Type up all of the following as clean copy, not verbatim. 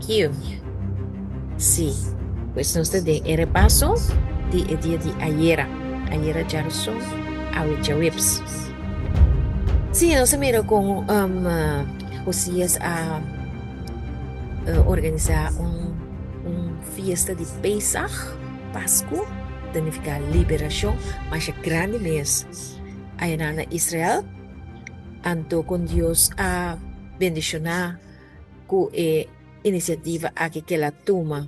Thank you. Sí, pues nos ta den e repaso di e dia di ayera. Ayera djaruson, awe djaweps. Sí, nos a mira kon Josias a organisá un un fiesta di Pesach, Pasku, ta nifiká liberashon, masha grandi mes ayanan na Israel. Anto kon Dios a bendishoná ku e inisiativa aki ku el a tuma.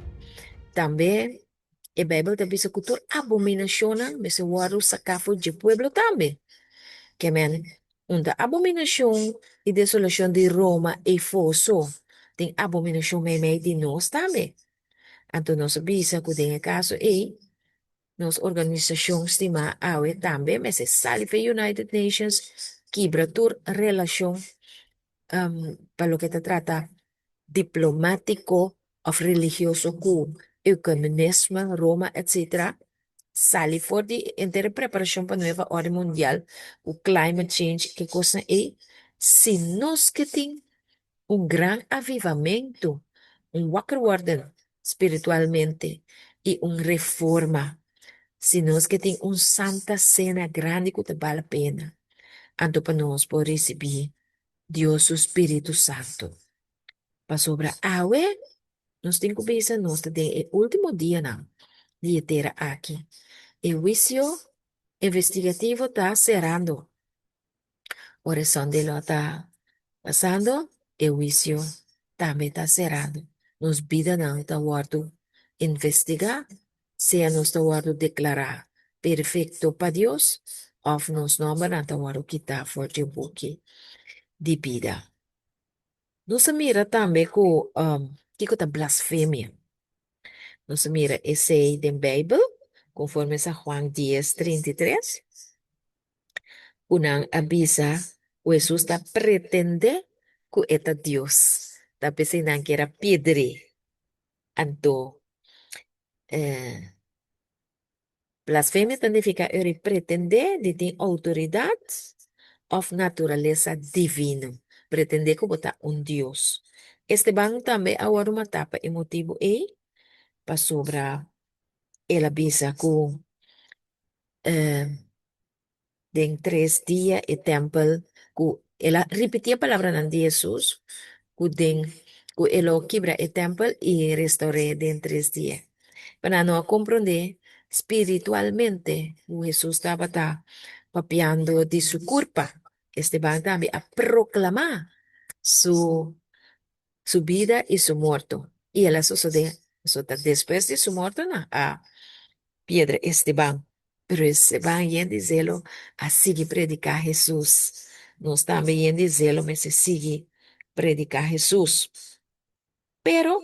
Tambe e Beibel ta bisa ku tur abominashonnan mester wòrdu saká for dje pueblo tambe. Ke men, un ta abominashon i desolashon di Roma eifó so, tin abominashon meimei di nos tambe. Anto nos a bisa ku den e kaso ei, nos organisashon stimá awe tambe mester sali for e United Nations, kibra tur relashon pa loke ta trata diplomátiko òf religioso ku eukumenisme, Roma etsetera, sali for di henter e preparashon pa nueva orde mundial ku climate change ke kosnan ei, si nos ke tin un gran avivamentu, un wakker worden spiritualmente i un reforma, si nos ke tin un santa sena grandi ku ta bal pena, anto pa nos por risibí Dios su spiritu santu. Pasobra awe nos tin ku bisa nos ta den e último dianan di e tera aki. E huisio investigativo ta serando. Ora e Sunday Law ta pasando, e huisio tambe ta serando. Nos bidanan ta wòrdu investigá, sea nos ta wòrdu deklará perfekto pa Dios òf nos nòmbernan ta wòrdu kitá for dje buki di bida. Nos a mira tambe ku kiko ta blasfemia. Nos a mira esei den Beibel, konforme San Juan dies 33, ku nan a bisa ku Hesus ta pretendé ku e ta Dios. Ta p'esei nan kier a piedr'é. Anto, Blasfemia ta nifiká ora i pretendé di tin outoridat òf naturalesa divino, pretendé ku bo ta un dios. Esteban tambe a wòrdu matá pa e motibu ei, pasobra el a bisa ku Den tres dia e tèmpel ku el a ripití e palabranan di Hesus ku den ku e lo kibra e tèmpel i restaur'é den tres dia. Pa nan no a komprondé spiritualmente ku Hesus tabata papiando di su kurpa. Esteban tambe a proklamá su su bida i su morto. I el a sosodé, pasobra ta despues di su morto nan a piedra Esteban. Pero Esteban yen di zelo a sigui prediká Hesus. Nos tambe yen di zelo mester sigui prediká Hesus. Pero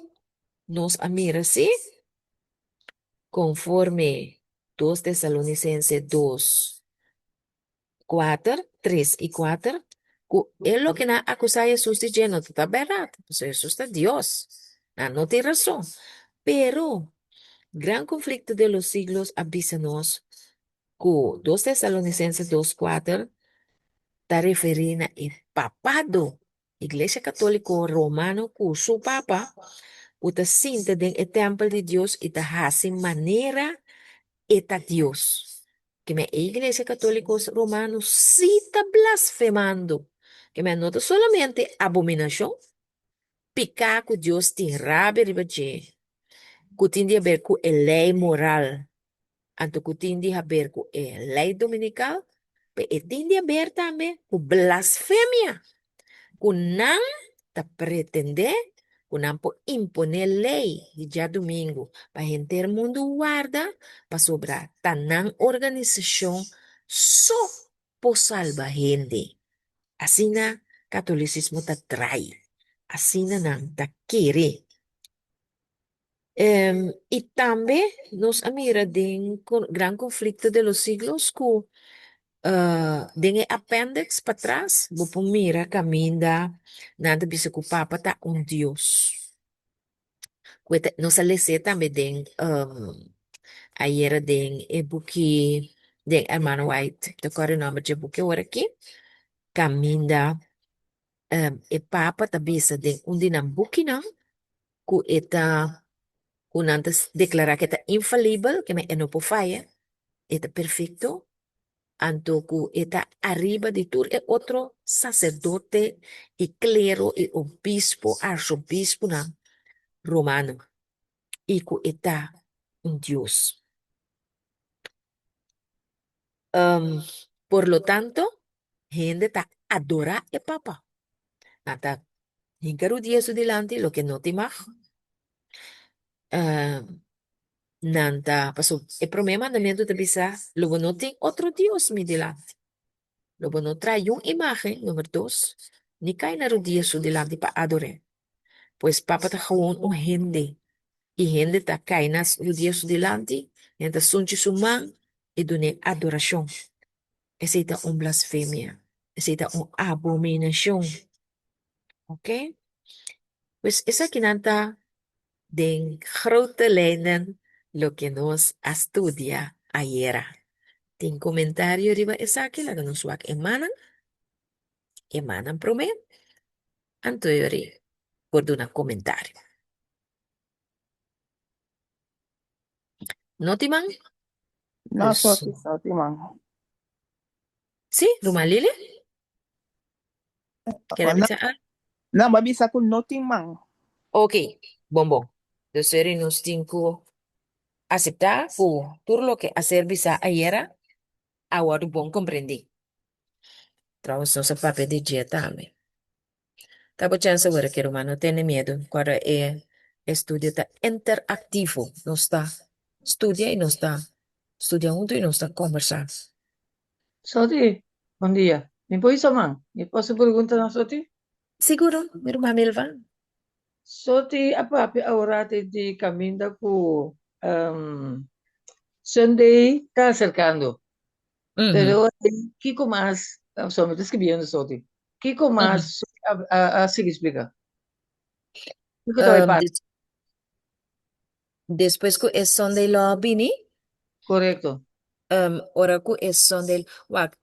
nos a mira si, konforme Dos Tesalonisense dos, kuater, tres i kuater, ku e loke nan a akusá Hesus di dje no ta ta bèrdat, pasobra Hesus ta Dios. Nan no tin rason. Pero Gran Conflicto de los Siglos a bisa nos ku Dos Tesalonicenses dos kuater ta referí na e papado, Iglesia Katóliko Romano ku su papa, ku ta sinta den e tèmpel di Dios i ta hasi manera e ta Dios. Kimen e Iglesia Katóliko Romano sí ta blasfemando. Kimen no ta solamente abominashon, piká ku Dios tin rabia riba dje, ku tin di haber ku e lei moral, anto ku tin di haber ku e lei dominikal, pero e tin di haber tambe ku blasfemia, ku nan ta pretendé ku nan por imponé lei di djadumingu pa henter mundu warda, pasobra ta nan organisashon so por salba hende. Asina katolisismo ta trai, asina nan ta kere. I tambe nos a mira den Gran Conflicto de los Siglos ku den e appendix patras bo por mira kaminda nan ta bisa ku Papa ta un dios. Ku e ta nos a les'é tambe den ayera den e buki den Hermano White, mi ta kòrda e nòmber dje buki awor aki, kaminda e Papa ta bisa den un di nan bukinan. Ku e ta ku nan ta deklará ku e ta infalibel, ke men e no por faya, e ta perfekto, anto ku e ta ariba di tur e otro saserdote i klero i obispo, arsobisponan romano, i ku e ta un dios. Por lo tanto, hende ta adorá e Papa. Nan ta hinka rudia su dilanti, loke no tin mag. Nan ta, pasobra e promé mandamentu ta bisa, Lo bo no tin otro dios mi dilanti. Lo bo no traha yun imágen, number dos, ni kai na rudia su dilanti pa ador'é. Pues Papa ta gewoon un hende, i hende ta kai na rudia su dilanti, hende ta sunchi su man i dun'é adorashon. Esei ta un blasfemia, esei ta un abominashon. Ok? Pues esakinan ta den grote lijnen loke nos a studia ayera. Tin komentario riba esaki? Laga nos wak e mannan, e mannan promé, anto yori por duna komentario. No tin man? No, Dus, sorry, no tin man. sí, ruman Lili? Kere No, bisa algo? no, m'a bisa ku no tin man. Ok, bon bon. Dus eri nos tin ku aseptá ku tur loke a ser bisá ayera a wòrdu bon komprendí. Trouwens nos a papia di dje tambe. Ta bo chèns awor aki ruman, no tene miedu. Kòrda e estudio ta interaktivo. Nos ta studia i nos ta studia huntu i nos ta kòmbersá. Soti, bon dia. Mi por hisa man? Mi por hasi pregunta na Soti? Siguro, mi ruman Milva. Soti a papia aworati di kaminda ku Sunday ta aserkando. Pero kiko mas, so mi ta skibiendo Soti, kiko mas Soti a a sigui splika? Kiko ta bai pasa? Despues ku e Sunday law a bini? Korekto. Ora ku e Sunday, wak,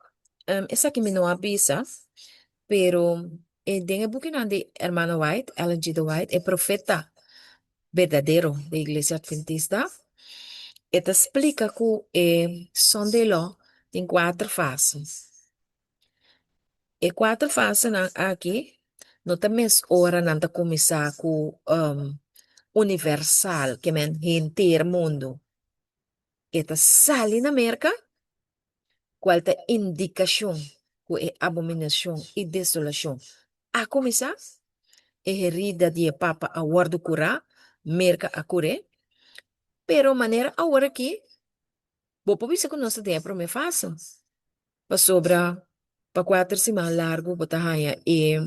esaki mi no a bisa, pero E den e bukinan di Hermano White, Ellen G. de White, e profeta berdadero di Iglesia Adventista, e ta splika ku e Sunday Law tin kuater fase. E kuater fasenan aki no ta mes ora nan ta kuminsá ku universal, ke men henter mundu. E ta sali na Merka kual ta indikashon ku e abominashon i desolashon a kuminsá? E herida di e papa a wòrdu kurá, Merka a kur'é. Pero manera awor aki, bo por bisa ku nos ta den e promé fase, pasobra pa kuater siman largu bo ta haña e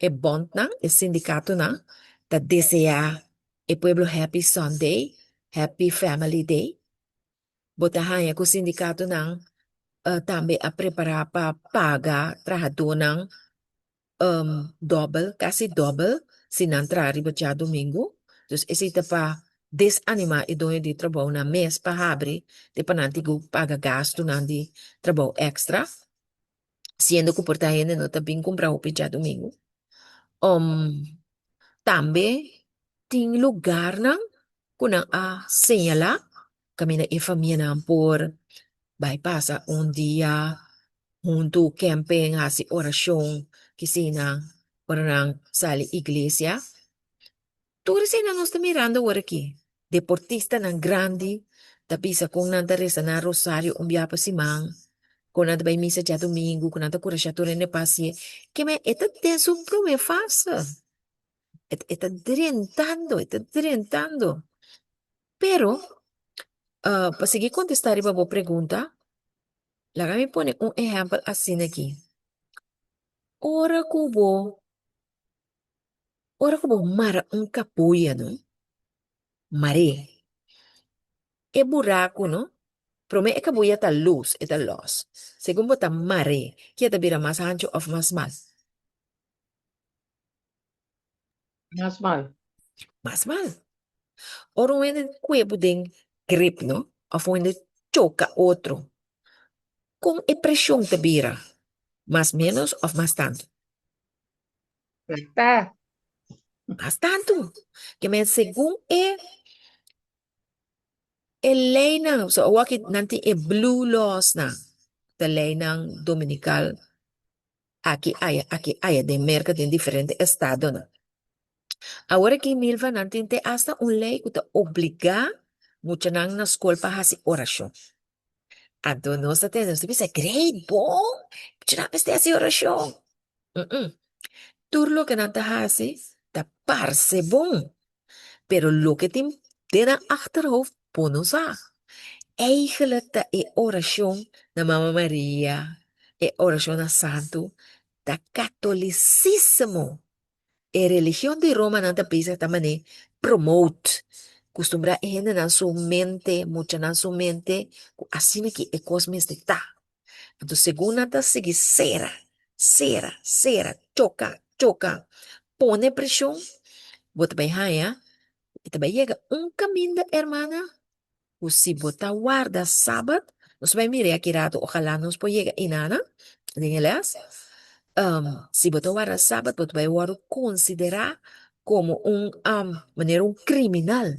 e bòntnan, e sindikatonan ta deseá e pueblo happy Sunday, happy family day. Bo ta haña ku sindikatonan tambe a prepará pa paga trahadónan dòbel, kasi dòbel, si nan traha riba djadumingu. Dus esei ta pa desanimá e doño di trabounan mes pa habri te pa nan tin ku paga gastunan di trabou èkstra, siendo ku por ta hende no ta bin kumpra hopi djadumingu. Tambe tin lugarnan ku nan a señalá kaminda e famianan por bai pasa un dia huntu camping hasi orashon kisina ora nan sali iglesia. Tur eseinan nos ta mirando awor aki. Deportistanan grandi ta bisa kon nan ta resa nan rosario un bia pa siman, kon nan ta bai misa djadumingu, kon nan ta kurashá tur hende pa hasié. Keme e ta den su promé fase. E ta drentando, e ta drentando. Pero, pa sigui kontestá riba bo pregunta, laga mi pone un ehèmpel asina aki. Ora ku bo Ora ku bo mara un kapuya no, mar'é. E buraku no, promé e kabuya ta lus, e ta lòs. Segun bo ta mar'é, ke ta bira mas hanchu òf mas smal? Mas smal. Mas smal. Ora un hende kue bo den grip no, òf un hende choka otro, kon e preshon ta bira? Mas ménos òf mas tantu? Ta. Mas tantu. Ke men segun e e leinan, so awor aki nan tin e blue laws nan, ta leinan dominikal aki aya, aki aya den Merka den diferente estadonan. Awor aki Milva nan tin te asta un lei ku ta obligá muchanan na skol pa hasi orashon. Anto nos ta tende, nos ta bisa, great, bon, muchanan mester hasi orashon. Tur loke nan ta hasi ta parse bon, pero loke tin den nan achterhoofd bo no sa. Eigenlijk ta e orashon na Mama Maria, e orashon na santu, ta katolisismo. E religion di Roma nan ta bisa ta manera promote, kustumbrá e hendenan su mente, muchanan su mente ku asina ki e kos mester ta. Anto segun nan ta sigui sera, sera, sera, choka, choka, pone preshon, bo ta bai haña, e ta bai yega un kaminda hermana ku si bo ta warda sabat, nos bai mira aki rato, ojalá nos por yega einana den e les, si bo ta warda sabat bo ta bai wòrdu konsiderá komo un manera un kriminal,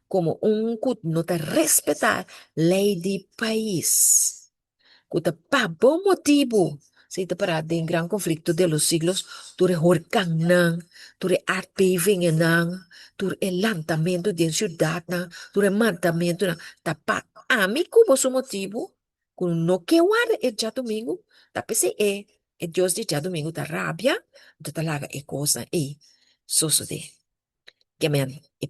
komo un ku no ta respetá lei di pais. Ku ta pa bo motibu si ta pará den gran konflikto de los siglos, tur e horkannan, tur e aardbevingennan, tur e lantamentu den siudatnan, tur e matamentunan, ta pa ami ku bo su motibu ku no ke warda e djadumingu, ta p'esei e e Dios di djadumingu ta rabia, anto ta laga e kosnan ei sosodé. Ke men, e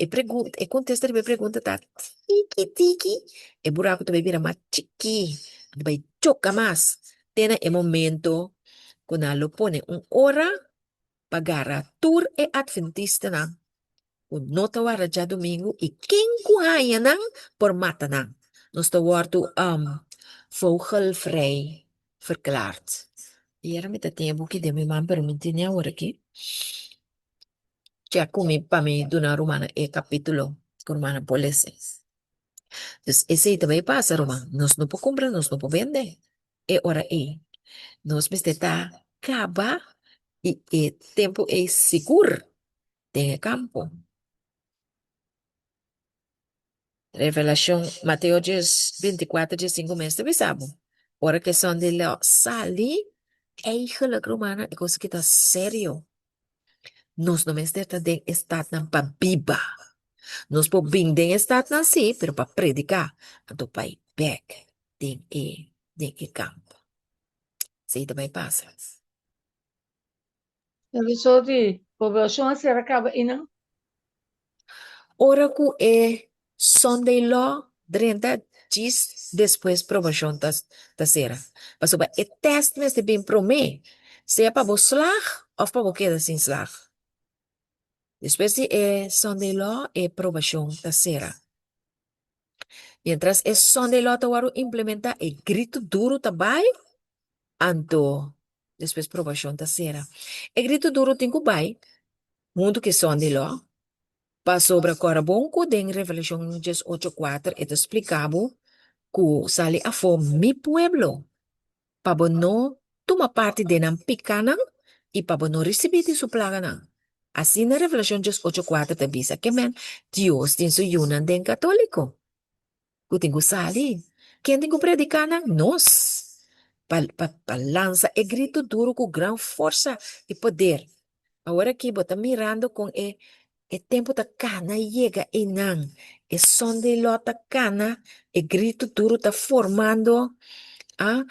e pregunta, e kontesta riba e pregunta ta tiki tiki, e buraku ta bai bira mas chikí, ta bai choka mas, te na e momento ku nan lo pone un ora pa gara tur e atventistanan ku no ta warda djadumingu i ken ku haña nan por mata nan. Nos ta wòrdu vogelvrij verklaard. Ayera mi ta tin e buki den mi man pero mi no tene awor aki. Check ku mi pa mi duna rumannan e kapítulo ku rumannan por lesa. Dus esei ta bai pasa ruman, nos no por kumpra, nos no por bende e ora ei. Nos mester ta kaba i e tempu ei sigur den e kampo. Revelashon, Mateo djes bintikuater djes sinku mes ta bisa bo, ora ku e son di lò sali, eigenlijk rumannan e kos aki ta serio. Nos no mester ta den e statnan pa biba. Nos por bin den e statnan sí, pero pa prediká, anto bai bèk den e den e kampo. Esei ta bai pasa. Revisor di poblashon a sera kaba einan. Ora ku e Sunday Law drenta djis despues probashon ta ta sera. Pasobra e tèst mester bin promé, sea pa bo slag òf pa bo keda sin slag. Despues di e Sunday Law e probashon ta sera. Mientras e Sunday Law ta wòrdu implementá e gritu duru ta bai, anto despues probashon ta sera. E gritu duru tin ku bai huntu ku e Sunday Law, pasobra kòrda bon ku den Revelashon diesocho kuater e ta splika bo ku sali afó mi pueblo pa bo no tuma parti den nan pikánan i pa bo no risibí di su plaganan. Asina Revelashon diesocho kuater ta bisa ke men Dios tin su yunan den katóliko ku tin ku sali. Ken tin ku prediká nan? Nos! Pa pa pa lansa e gritu duru ku gran forsa i poder. Awor aki bo ta mirando kon e E tempu ta kana yega einan, e Sunday law ta kana, e gritu duru ta formando, a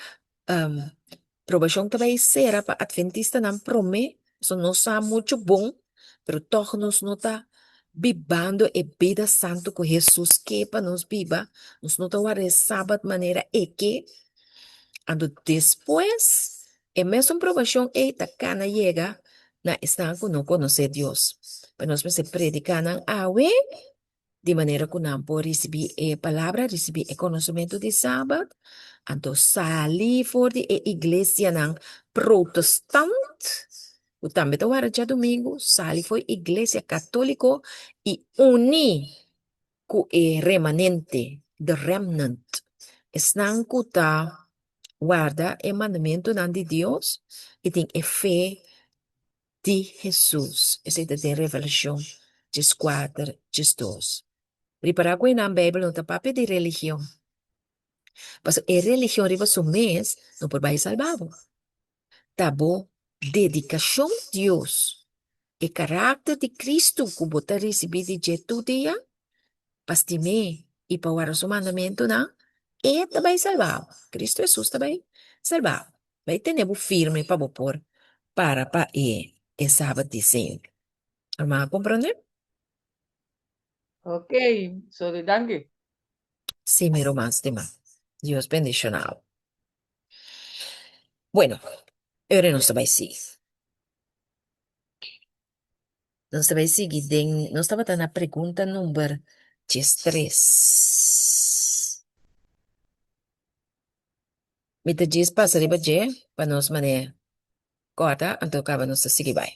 probashon ta bai sera pa atventistanan promé, pasobra nos sa muchu bon, pero tòg nos no ta bibando e bida santu ku Hesus ke pa nos biba, nos no ta warda e sabat manera e ke. Anto despues E mesun probashon ei ta kana yega na esnan ku no konosé Dios. Pa nos mester prediká nan awe di manera ku nan por risibí e palabra, risibí e konosementu di Sabat, anto sali for di e iglesianan protestant, ku tambe ta wara djadumingu, sali for iglesia katóliko i uní ku e remanente, the remnant, esnan ku ta warda e mandamentunan di Dios i tin e fe di Hesus. Esei ta den Revelashon 14, 12. Ripará ku einan Beibel no ta papia di religion. Pasobra e religion riba su mes no por bai salba bo. Ta bo dedikashon Dios, e karakter di Kristu ku bo ta risibí di dje tur dia, pa stim'é i pa warda su mandamentunan, e ta bai salba bo. Kristu Hesus ta bai salba bo. Bai tene bo firme pa bo por para pa e e Sabat di Señor. Herman a komprondé? Ok, sorry, danki. Sí, mi ruman stimá. Dios bendishoná bo. Bueno, e ora nos ta bai sigui. Nos ta bai sigui den, nos tabata na pregunta number 13. Mi ta djis pasa riba dje pa nos manera kòrta, anto kaba nos ta sigui bai.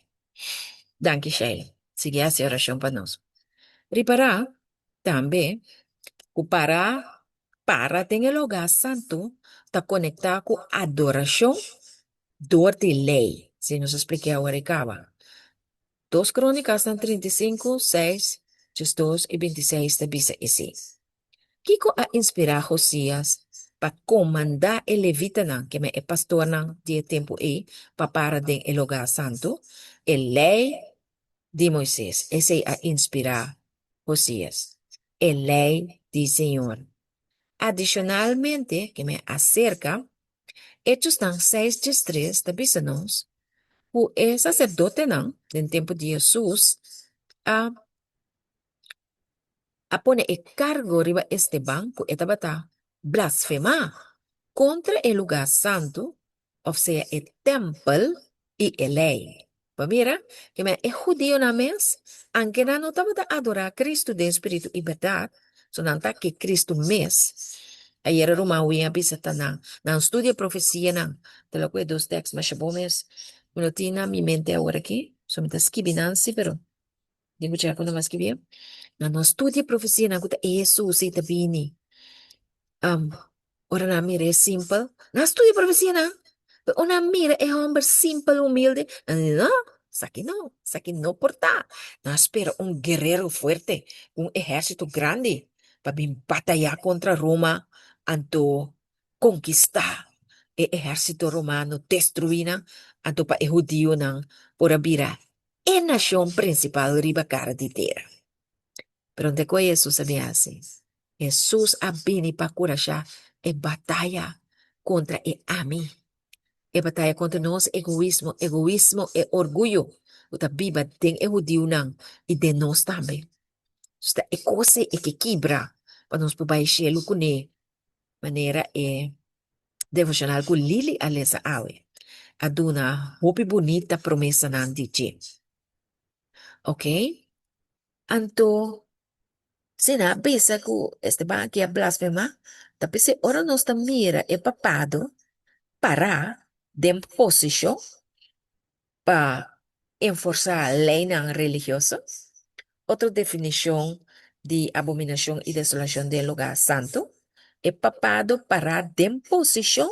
Danki Sheila. Sigui hasi orashon pa nos. Ripará tambe ku para para den e lugá santu ta konektá ku adorashon dor di lei. Si nos a splik'é awor e kaba. Dos Krónikasnan 35, 6, 12 i 26 ta bisa esei. Kiko a inspirá Josías pa komandá e levitanan, ke men e pastornan di e tempu ei, pa para den e lugá santu? E Lei di Moisés. Esei a inspirá Josías. E Lei di Señor. Adishonalmente, ke men aserka, Hechosnan seis 13 ta bisa nos ku e saserdotenan den tempu di Hesus a a pone e kargo riba Esteban ku e tabata blasfemá kontra e lugá santu, òf sea e tèmpel i e lei. Bo a mira? Ke men e hudionan mes, anke nan no tabata adorá Kristu den spiritu i bèrdat, so nan ta ke Kristu mes. Ayera ruman Win a bisa ta nan, nan studia profesianan, ta loke e dos tèks masha bon mes. Mi no tin na mi mente awor aki, so mi ta skibi nan si, pero Di mucha ku no mas skibí. Nan no studia profesianan ku ta e Hesus ei ta bini. Um, ora nan mira e simpel, nan studia profesianan. Pero ora nan mira e hòmber simpel, humilde, nan di, no, esaki no, esaki no por ta. Nan a spera un guerero fuerte, un ehérsito grandi pa bin batayá kontra Roma, anto konkistá e ehérsito romano, destruí nan, anto pa e hudionan por a bira e nashon prinsipal riba kara di tera. Pero unda ku Hesus a bin hasi? Hesus a bini pa kurashá e bataya kontra e ami, e bataya kontra nos egoismo, egoismo, e orguyo ku ta biba den e hudiunan i den nos tambe. Ta e kos ei e ke kibra pa nos por bai shelu kuné manera e devoshonal ku Lily a lesa awe a duna hopi bunita promesanan di dje. Ok, anto si nan a bisa ku Esteban aki a blasfemá, ta p'esei ora nos ta mira e papado pará den posishon pa enforsá leinan religioso. Otro definishon di abominashon i desolashon den lugá santu, e papado pará den posishon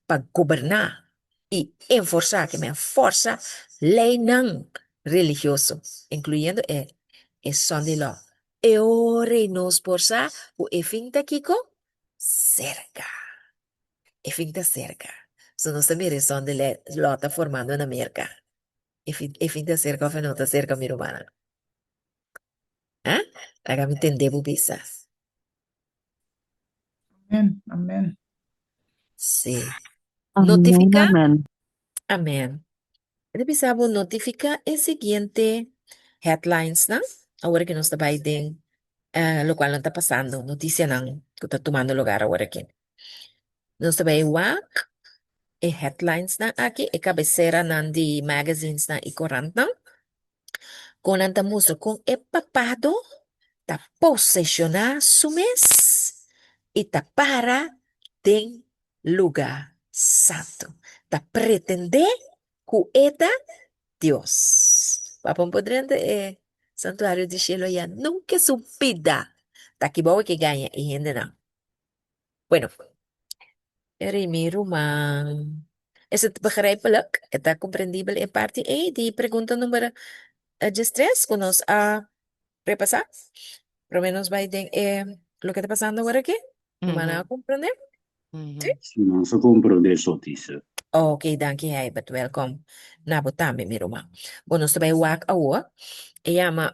pa goberná i enforsá, ke men forsa, leinan religioso, inkluyendo e e Sunday Law. E ora ei nos por sa ku e fin ta kiko? Serka. E fin ta serka. So nos ta mira e son di Lot ta formando na Merka. E fin, e fin ta serka of e no ta serka, mi rumannan? Ha? Laga mi tende bo bisa. Amen, amen. Sí. Amen, Notifiká. amen. Amen. E ta bisa bo notifiká e siguiente headlinesnan, awor ku nos ta bai den eh, lokual nan ta pasando, notisianan ku ta tumando lugar awor aki. Nos ta bai wak e headlinesnan aki, e kabeseranan di magazinesnan i korantnan, kon nan ta mustra kon e papado ta poseshoná su mes i ta para den lugá santu, ta pretendé ku e ta Dios. Papa no por drenta e santuario di shelu ayá nunka su bida. Ta kibou e ke gaña e hendenan. Bueno, eri mi ruman. Is het begrijpelijk? E ta komprendibel e parti ei di pregunta number diestres ku nos a repasá? Promé nos bai den e loke ta pasando awor aki? Rumannan a komprendé? Sí? Si, nos a komprendé, Sotise. Ok, danki Heibert. Welkom na bo tambe, mi ruman. Bon, nos ta bai wak awor. E yama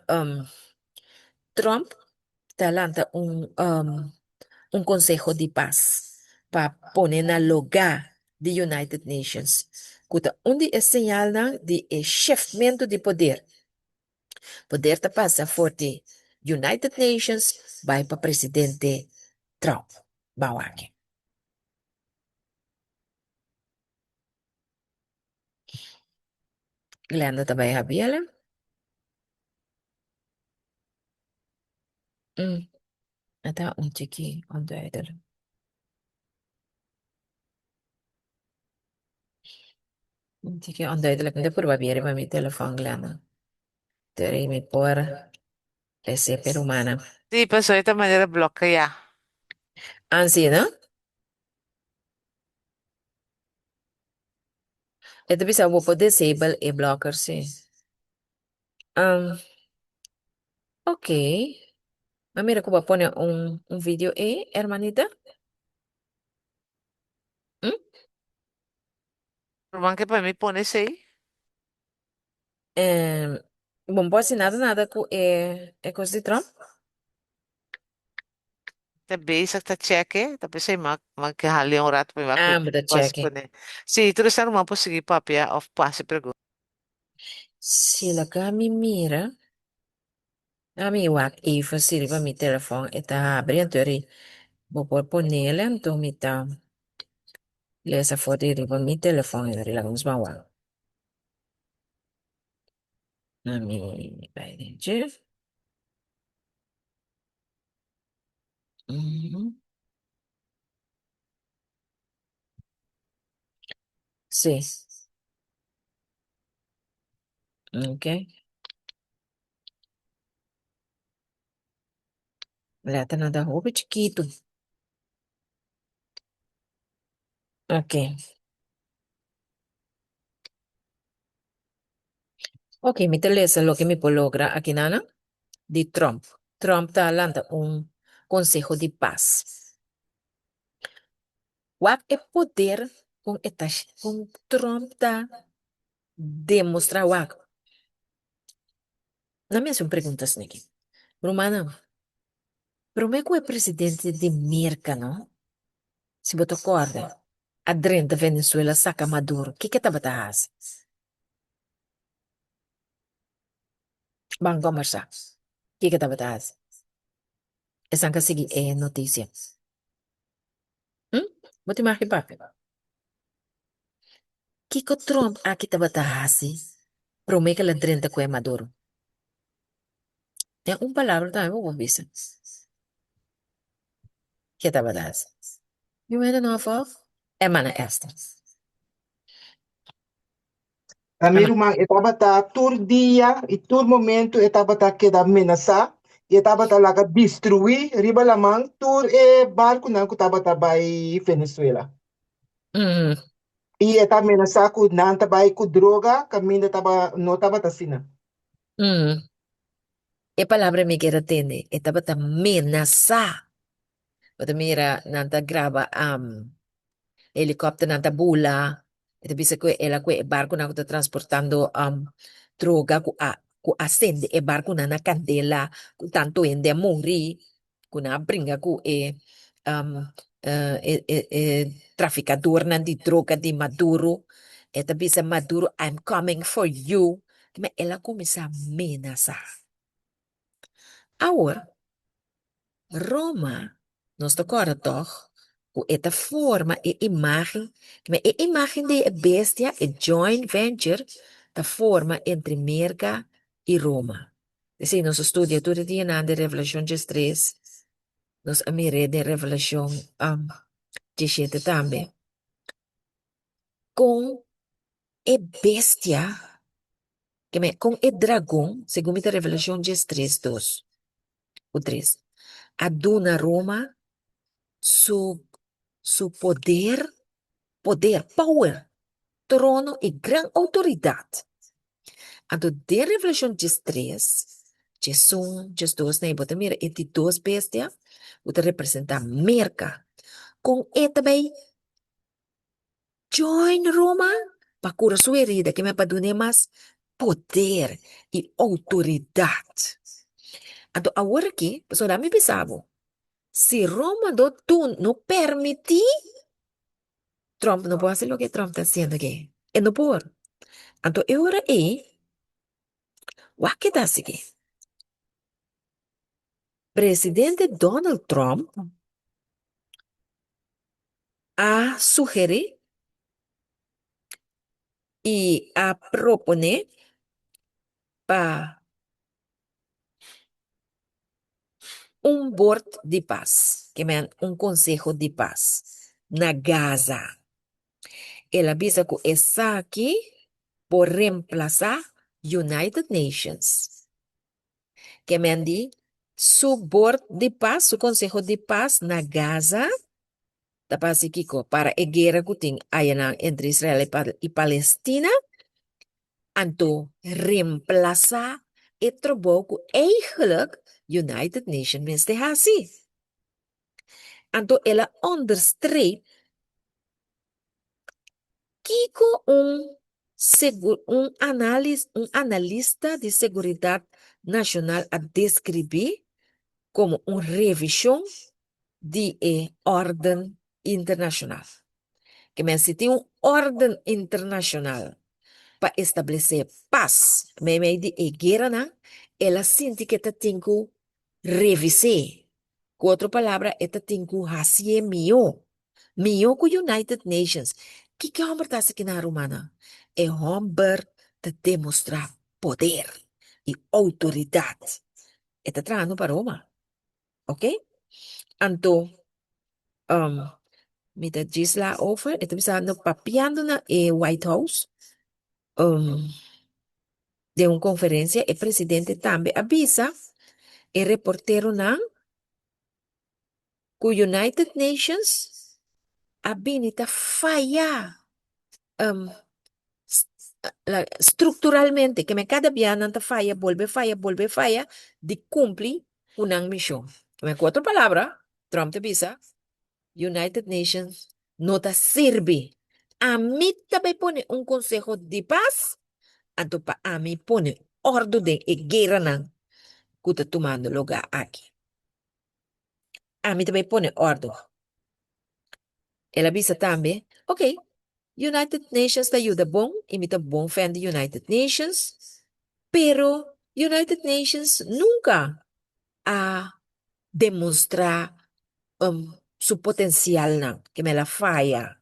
Trump ta lanta un un konseho di pas pa pone na logá di United Nations, ku ta un di e señalnan di e shiftmentu di poder. Poder ta pasa for di United Nations bai pa presidente Trump. Ban wak. Glenda ta bai habiele. Mm. E ta un tiki onduidelijk. Un tiki onduidelijk. Mi ta purba bia riba mi telefòn, Glenda. Pero mi por lese pe rumannan. Sí, pasobra e ta manera blokea. Ansi, no? E ta bisa bo por disable e blocker, sí. Um, ok. Ma mira ku bo a pone un, un video ei, hermanita. Mm? Ruman ke pa mi pone esei? Eh, bo no por hasi nada nada ku e, e kos di Trump? Ta bezig ta cheke, ta pesei ma ma ke hali un rato pa mi wak Ah, bo ta ku a cheke. pone. Sí, tur esnan ruman por sigui papia of hasi pregunta. Si laga mi mira, ami wak even si riba mi telefòn e ta habri anto eri bo por ponele anto mi ta lesa for di riba mi telefòn eri laga nos ban wak. Ami bai den dje. Sí. Ok. Letra ta hopi chikitu. Ok. Ok, mi ta lesa loke mi por logra aki nana di Trump. Trump ta lanta un conseho di paz. Wak e poder kon e ta kon Trump ta demostra wak. Na mi hasi un pregunta asina aki. Rumannan, prome ku e presidente di Merka no, si bo ta kòrda, a drenta Venezuela saka Maduro, kiko e tabata hasi? Ban kòmbersá, kiko e tabata hasi? Esan ka sigui e notisia. Hm? Bo ta imagi papia? Kiko Trump aki tabata hasi prome ku el a drenta ku e Maduro? Den un palabra tambe bo por bisa. Ke tabata hasi? Yu hende no a volg? Hermana Esther. Ta mi ruman, e tabata tur dia i tur momento e tabata keda menasá i e tabata laga destruí riba laman tur e barkunan ku tabata bai Venezuela. I e ta menasá ku nan ta bai ku droga kaminda taba no tabata asina. E palabra mi kier a tende, e tabata menasá. Bo ta mira nan ta graba helikòpternan ta bula, e ta bisa ku el a kue e barkunan ku ta transportando droga ku a ku a sende e barkunan na kandela ku tantu hende a muri, ku nan a bringa ku e e e trafikadornan di droga di Maduro, e ta bisa Maduro I'm coming for you, el a kuminsá menasá. Awor, Roma, nos ta kòrda tòg ku e ta forma e imágen, ma e imágen di e bestia, e joint venture, ta forma entre Merka i Roma. P'esei nos a studia tur e dianan den Revelashon diestres, nos a mir'é den Revelashon diesshete tambe, kon e bestia Keme kon e dragon, segun mi ta Revelashon diestres dos ku tres, a duna Roma su su poder, poder, power. trono i gran outoridat. Anto den Revelashon 13, 11, 12 na bo ta mira e di dos bestia ku ta representá Merka. Kon e ta bai join Roma pa kura su herida, ke men pa dun'é mas poder i outoridat. Anto awor aki, pasobra mi bisa bo, si Roma no dun, no permití, Trump no por hasi loke Trump ta hasiendo aki. E no por. Anto e ora ei, wak ke ta hasi aki. Presidente Donald Trump a sugerí i a proponé pa un bord di pas, ke men un konseho di pas, na Gaza. El a bisa ku esaki por remplasá United Nations. Ke men di su bord di pas, su konseho di pas na Gaza ta pa hasi kiko? Para e guera ku tin ayanan entre Israel i Palestina. Anto remplasá e trabou ku eigenlijk United Nation mester hasi. Anto el a onderstreep kiko un un analis un analista di seguridat nashonal a deskribí komo un revishon di e órden internashonal. Ke men si tin un órden internashonal pa establesé pas meimei di e gueranan, el a sinti ke ta tin ku revis'é. Ku otro palabra, e ta tin ku hasié mihó, mihó ku United Nations. Kiko e hòmber ta hasi kinan, rumannan? E hòmber ta demostrá poder i outoridat. E ta trahando pa Roma. Ok? Anto, um, mi ta djis la over, e ta bisando papiando na e White House, um, den un conferencia, e presidente tambe a bisa e reporteronan ku United Nations a bini ta faya um, strukturalmente, ke men kada bia nan ta faya, bolbe faya, bolbe faya di kumpli ku nan mishon. Ke men ku otro palabra, Trump ta bisa, United Nations no ta sirbi. Ami ta bai pone un konseho di pas, anto pa ami pone òrdu den e gueranan ku ta tumando lugá aki. Ami ta bai pone òrdu. El a bisa tambe, Ok, United Nations ta yuda bon i mi ta bon fan di United Nations, pero United Nations nunka a demonstrá su potensialnan, ke el a faya.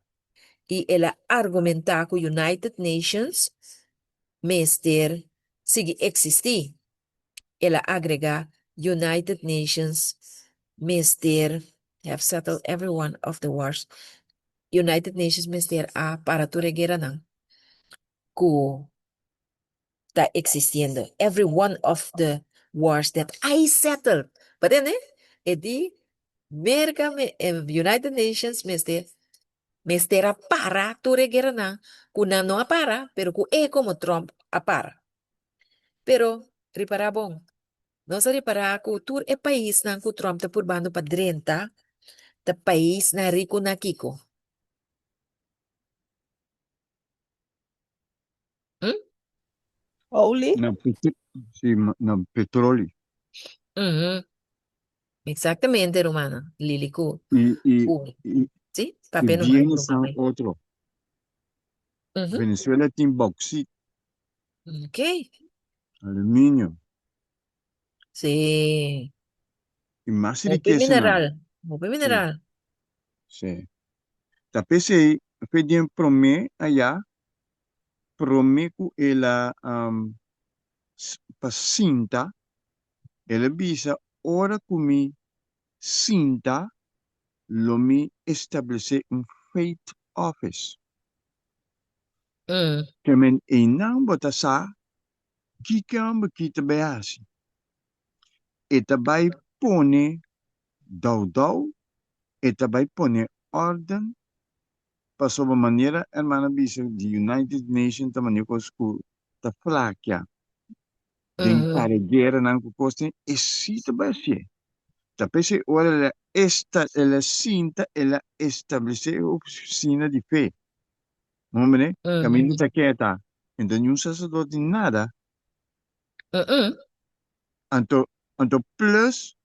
I el a argumentá ku United Nations mester sigui eksistí. El a agregá, United Nations mester have settled every one of the wars. United Nations mester a para tur e gueranan ku ta existiendo. Every one of the wars that I settled. Bo tende? E di Merka, United Nations mester mester a para tur e gueranan ku nan no a para, pero ku e komo Trump a para. Pero, ripará bon, nos a ripará ku tur e paisnan ku Trump ta purbando pa drenta ta paisnan riku na kiko? Hm? Olie? Na petro, sí, na petroli. Mhm. Exactamente, rumannan. Lili ku I, i, ku i, sí, i papia nomás, bienes ruman. nan otro. Mhm. Venezuela tin bauxit, Ok. aluminio Sí. i mas Hopi rikesanan. mineral. Hopi Sí, mineral. sí. Ta p'esei, fe den promé ayá, promé ku el a um, pa sinta, el a bisa, Ora ku mi sinta, lo mi establesé un faith office. Ke men einan bo ta sa kiko e hòmber ki ta bai hasi. E ta bai pone dou dou, e ta bai pone órden. Pasobra manera hermana bisa di United Nation ta manera kos ku ta flakia den para gueranan ku kos tin e si ta bai hasié. Ta p'esei ora el a esta el a sinta el a establesé e ofisina di fe. Hombre, kaminda ta keta, enta niun saserdote ni nada. Anto anto plus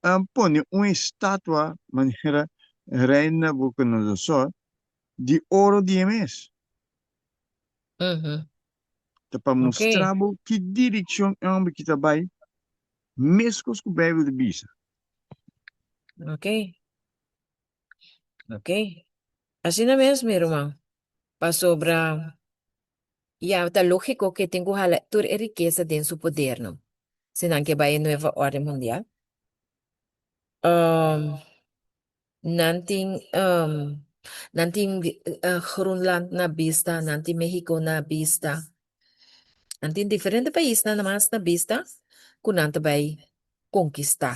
a pone un estatua manera Rey Nabucodonosor di oro di e mes. Ta pa mustra bo ki direccion e homber ki ta bay, mescos cu Bijbel ta bisa. Ok. Ok. Asina mes, mi ruman. Pasobra ya ta lógico cu e tin cu hala tur e rikesa den su poder, no? Si nan ke bai e nueva orden mundial. Um, nan tin, um, nan tin uh, Groenland na bista, nan tin Mexico na bista. Nan tin diferente paisnan mas na bista cu nan ta bai conquista.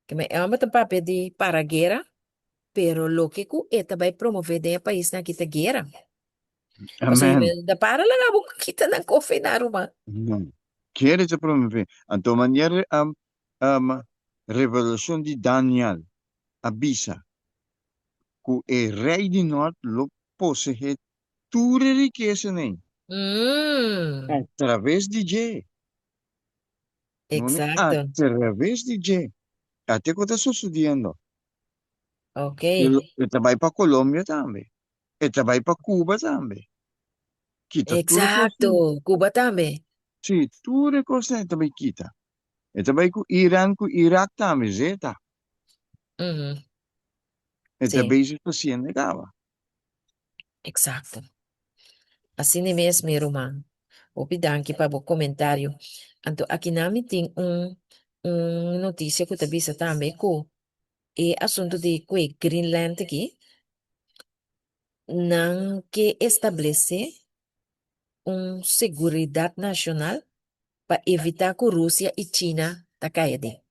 Ke men e homber ta papia di para guera, pero loke ku e ta bai promove den e paisnan aki ta guera. Pasobra Amen. men ta para laga bo kita nan kofe na ruman. Amen. Kere ta promove. Anto manera um, um, revelashon di Daniel a bisa ku e rei di nort lo poseé tur e rikesanan Mm, a traves di dje. No ne a exacto. traves di dje. Ate ku ta sucediendo. Ok. E, lo- e ta bai pa Colombia tambe. E ta bai pa Cuba tambe. Kita tur e kos. Exacto. Cuba tambe. Sí, tur e kosnan e ta bai kita. E ta bai ku Iran, ku Irak tambe, zeta. Mhm. E ta Sí. bezig haciendo e kaba. Exacto. Asina mes mi ruman. Hopi danki pa bo comentario. Anto akinan mi tin un un noticia cu ta bisa tambe cu e asunto di cu e Greenland aki nan ke establece un seguridad nacional pa evita cu Rusia y China ta cay aden.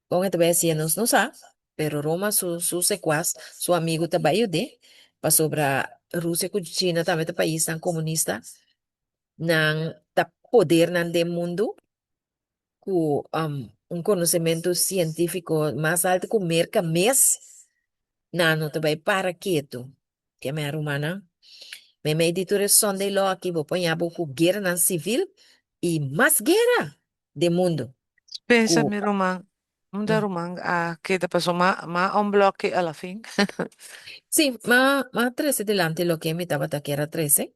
Kon e ta bai hasié nos no sa, pero Roma su su sekuas, su amigu ta bai yud'é, pasobra Rusia ku China tambe ta paisnan komunista, nan ta podernan den mundu ku un konosementu sientífiko mas altu ku Merka mes, nan no ta bai para ketu. Ke mi a rumannan, meimei di tur e Sunday law aki bo por haña bo ku gueranan sivil i mas guera den mundu. Pensa Ku mi ruman, unda ruman a keda paso ma ma un bloke a la fin. Sí, m'a m'a trese dilanti loke mi tabata kier a trese.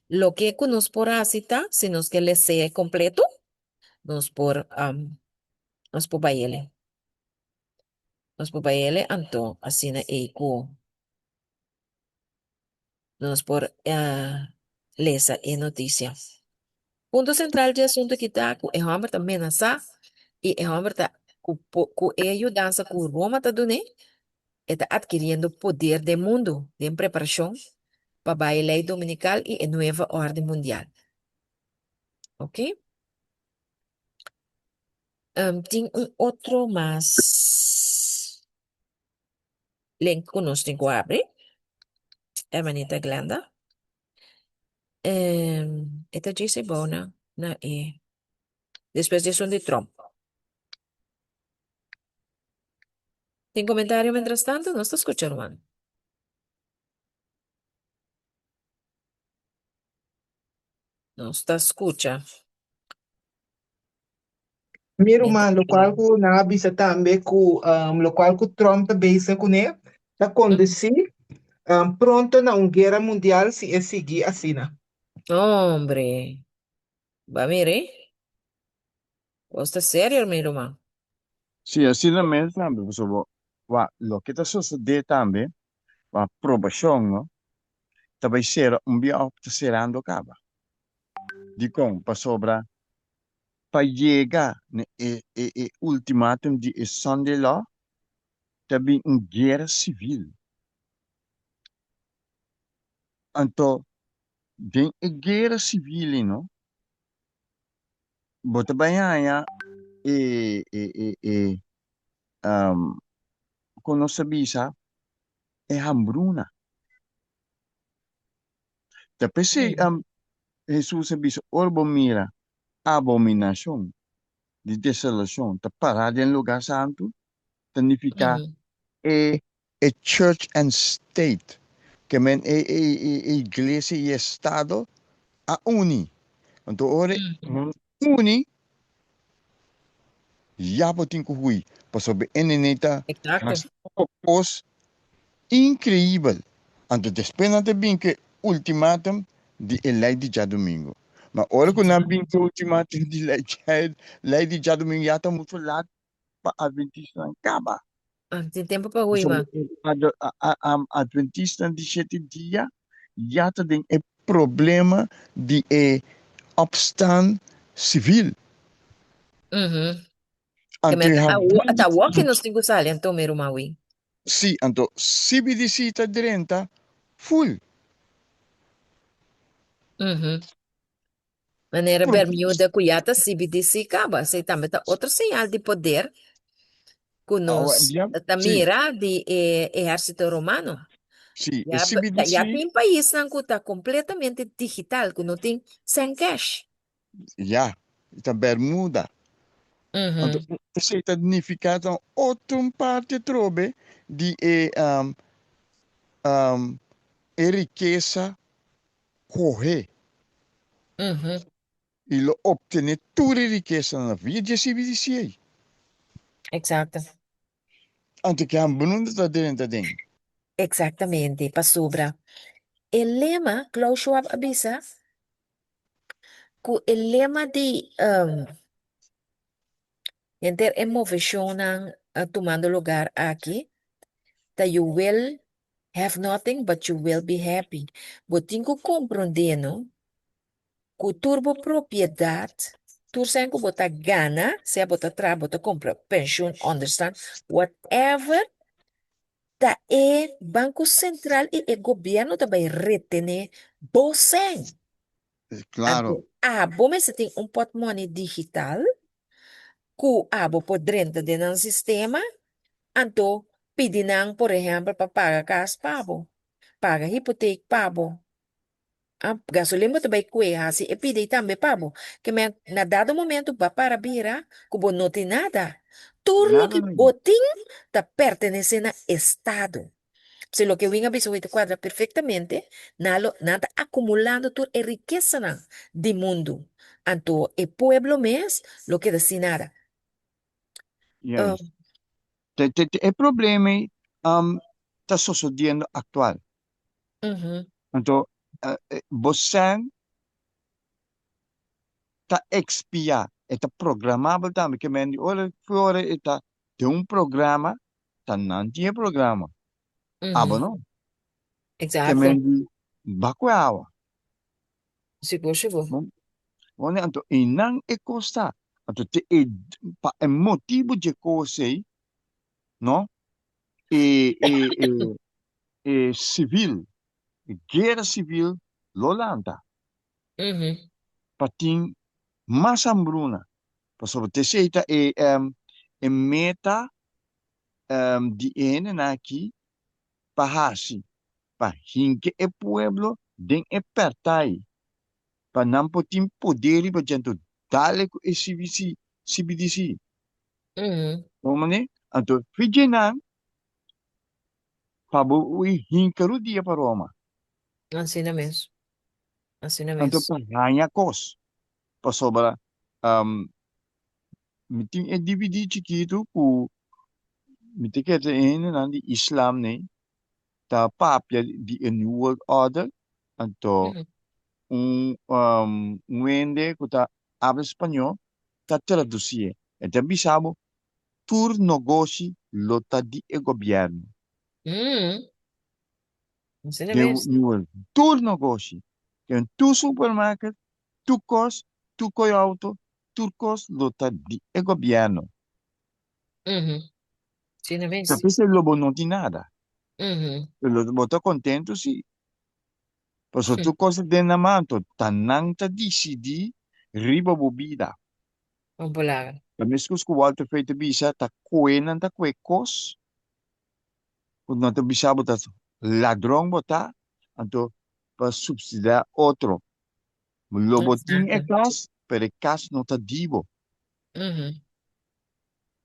Loke ku nos por hasi ta, si nos ke les'é kompleto, nos por nos por bai el'e. Nos por bai el'e anto asina ei ku Nos por lesa e noticia. Punto central dje asunto aki ta cu e homber ta menasa y e homber ta cu cu e yudansa cu Roma ta dun'é, e ta adkiriendo poder den mundo den preparacion pa bai e ley dominical y e nueva orden mundial. Ok. Tin un otro mas. Link ku nos tin ku abri. Hermanita Glenda. E ta djis e bou na na e despues di esun di Trump. Tin komentario mientras tanto? Nos ta skucha ruman. Nos ta skucha. Mi ruman, lokual ku nan a bisa tambe ku um, lokual ku Trump ta bezig kuné ta kondusí um, pronto na un guera mundial si e sigui asina. Hombre, ba mira, eh? Kos ta serio, mi ruman. Sí, asina mes tambe, pasobra wak, loke ta sosodé tambe, wak, probashon, no, ta bai sera un bia òf ta serando kaba. Dikon? Pasobra pa yega na e e e ultimatum di e Sunday Law ta bin un guera civil. Anto den e guera civil ei no, bo ta bai haña e e e e kon nos ta bisa? e hambruna. Ta p'esei Hesus a bisa, Ora bo mira abominashon di desolashon ta pará den lugá santu, ta nifiká e e church and state, ke men e e iglesia i estado a uni. Anto ora nan uni, ya bo tin ku hui, pasobra e nene ta hasi kos inkreibel. Anto despues nan ta bin ku e ultimatum di e lei di djadumingu. Ma ora ku nan bin ku e ultimatum di lei di djadumingu ya ta muchu lat pa adventistanan kaba. Ah, tin tempu pa hui, ma. Adventistanan di shete dia ya ta den e problema di e opstand sivil. Anto e Ta awor ki nos tin ku sali anto, mi ruman Win. Sí, anto CBDC ta drenta full. Manera Bermuda ku ya ta CBDC kaba, esei tambe ta otro señal di poder ku nos ta mira di e ehérsito romano. Sí, e CBDC. Ya tin paisnan ku ta kompletamente digital, ku no tin sèn kèsh. Ya, ta Bermuda. Anto esei ta nifiká ta otro un parti atrobe di e e rikesa kohe i lo optené tur e rikesanan via dje CBDC ei. Eksakto. Anto ke hambruna ta drenta den. Eksaktamente, pasobra e lema, Klaus Schwab a bisa ku e lema di henter e moveshonnan tumando lugar aki ta you will Have nothing but you will be happy. Bo tin ku komprondé no ku tur bo propiedat, tur sèn ku bo ta gana, sea bo ta traha, bo ta kumpra penshun, ònderstan, whatever, ta e Banko Sentral i e gobièrnu ta bai retené bo sèn. Claro. Anto abo mester tin un pòtmòni digital ku abo por drenta den nan sistema, anto pidi nan por ehèmpel pa paga kas pa bo, paga hipotek pa bo, a gasolin bo ta bai kue hasi e pidi tambe pa bo. Ke men na dado momento bo a para bira ku bo no tin nada. Tur Nada loke no. bo tin ta pertenesé na estado. Si loke Win a bisa hoy ta cuadra perfectamente, nan lo, nan ta acumulando tur e rikesanan di mundu. Anto e pueblo mes lo keda sin nada. Juist. Te, te, te, e problema ei um, ta sosodiendo actual. Anto, eh, eh, bo sen ta expia, e ta programabel tambe, ke men di ora, ora e ta den un programa, Ta nan tin e programa. Abo no. Ke Exacto. men di ba ku e awa. Sigur, sigur. Bon, bon, anto e nan e kos ta. Anto te e, pa e motibu dje kos ei, no, e, e, e, e sivil, e guera sivil lo lanta. Pa tin mas hambruna. Pasobra te esei ta e, e meta di e hendenan aki pa hasi, pa hinka e pueblo den e pèrtai, pa nan por tin poder riba dje, anto dale ku e CBC, CBDC. Bo mane? Anto fi dje nan pa bo hinka rudia pa Roma. Asina mes. Asina Anto mes. pa haña kos, pasobra Mi tin e DVD chikitu ku mi ta kere e hendenan di Islam nei ta papia di e New World Order, anto un un hende ku ta habla spañó ta tradusié. E ta bisa bo tur nogoshi lo ta di e gobièrnu. Den New World, tur nogoshi, den tur supermarket, tur kos, tur koe outo, Tur kos lo ta di e gobièrnu. Sí, na mes. Ta p'esei lo bo no tin nada. Pero lo bo ta kontentu sí. Pasobra tur kos ta den nan man, anto ta nan ta disidí riba bo bida. Bon palabra. Ta meskos ku Walter Frey ta bisa, ta kue nan ta kue kos ku nan ta bisa bo ta. Ladron bo ta, anto pa subsidiá otro. Lo bo tin e kas, pero e kas no ta di bo.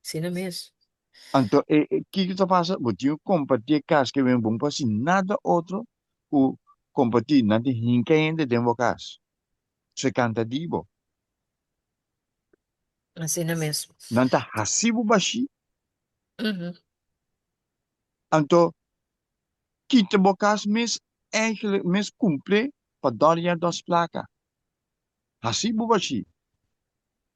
Asina mes. Anto e kiko ta pasa? Bo tin ku kompartí e kas ke wen bo no por hasi nada otro ku kompartí. Nan tin hinka hende den bo kas. So e kanta di bo. Asina mes. Nan ta hasi bo bashí. Anto kita bo kas mes eigenlijk mes kumplé pa dòria dos plaka. Hasi bo bashí.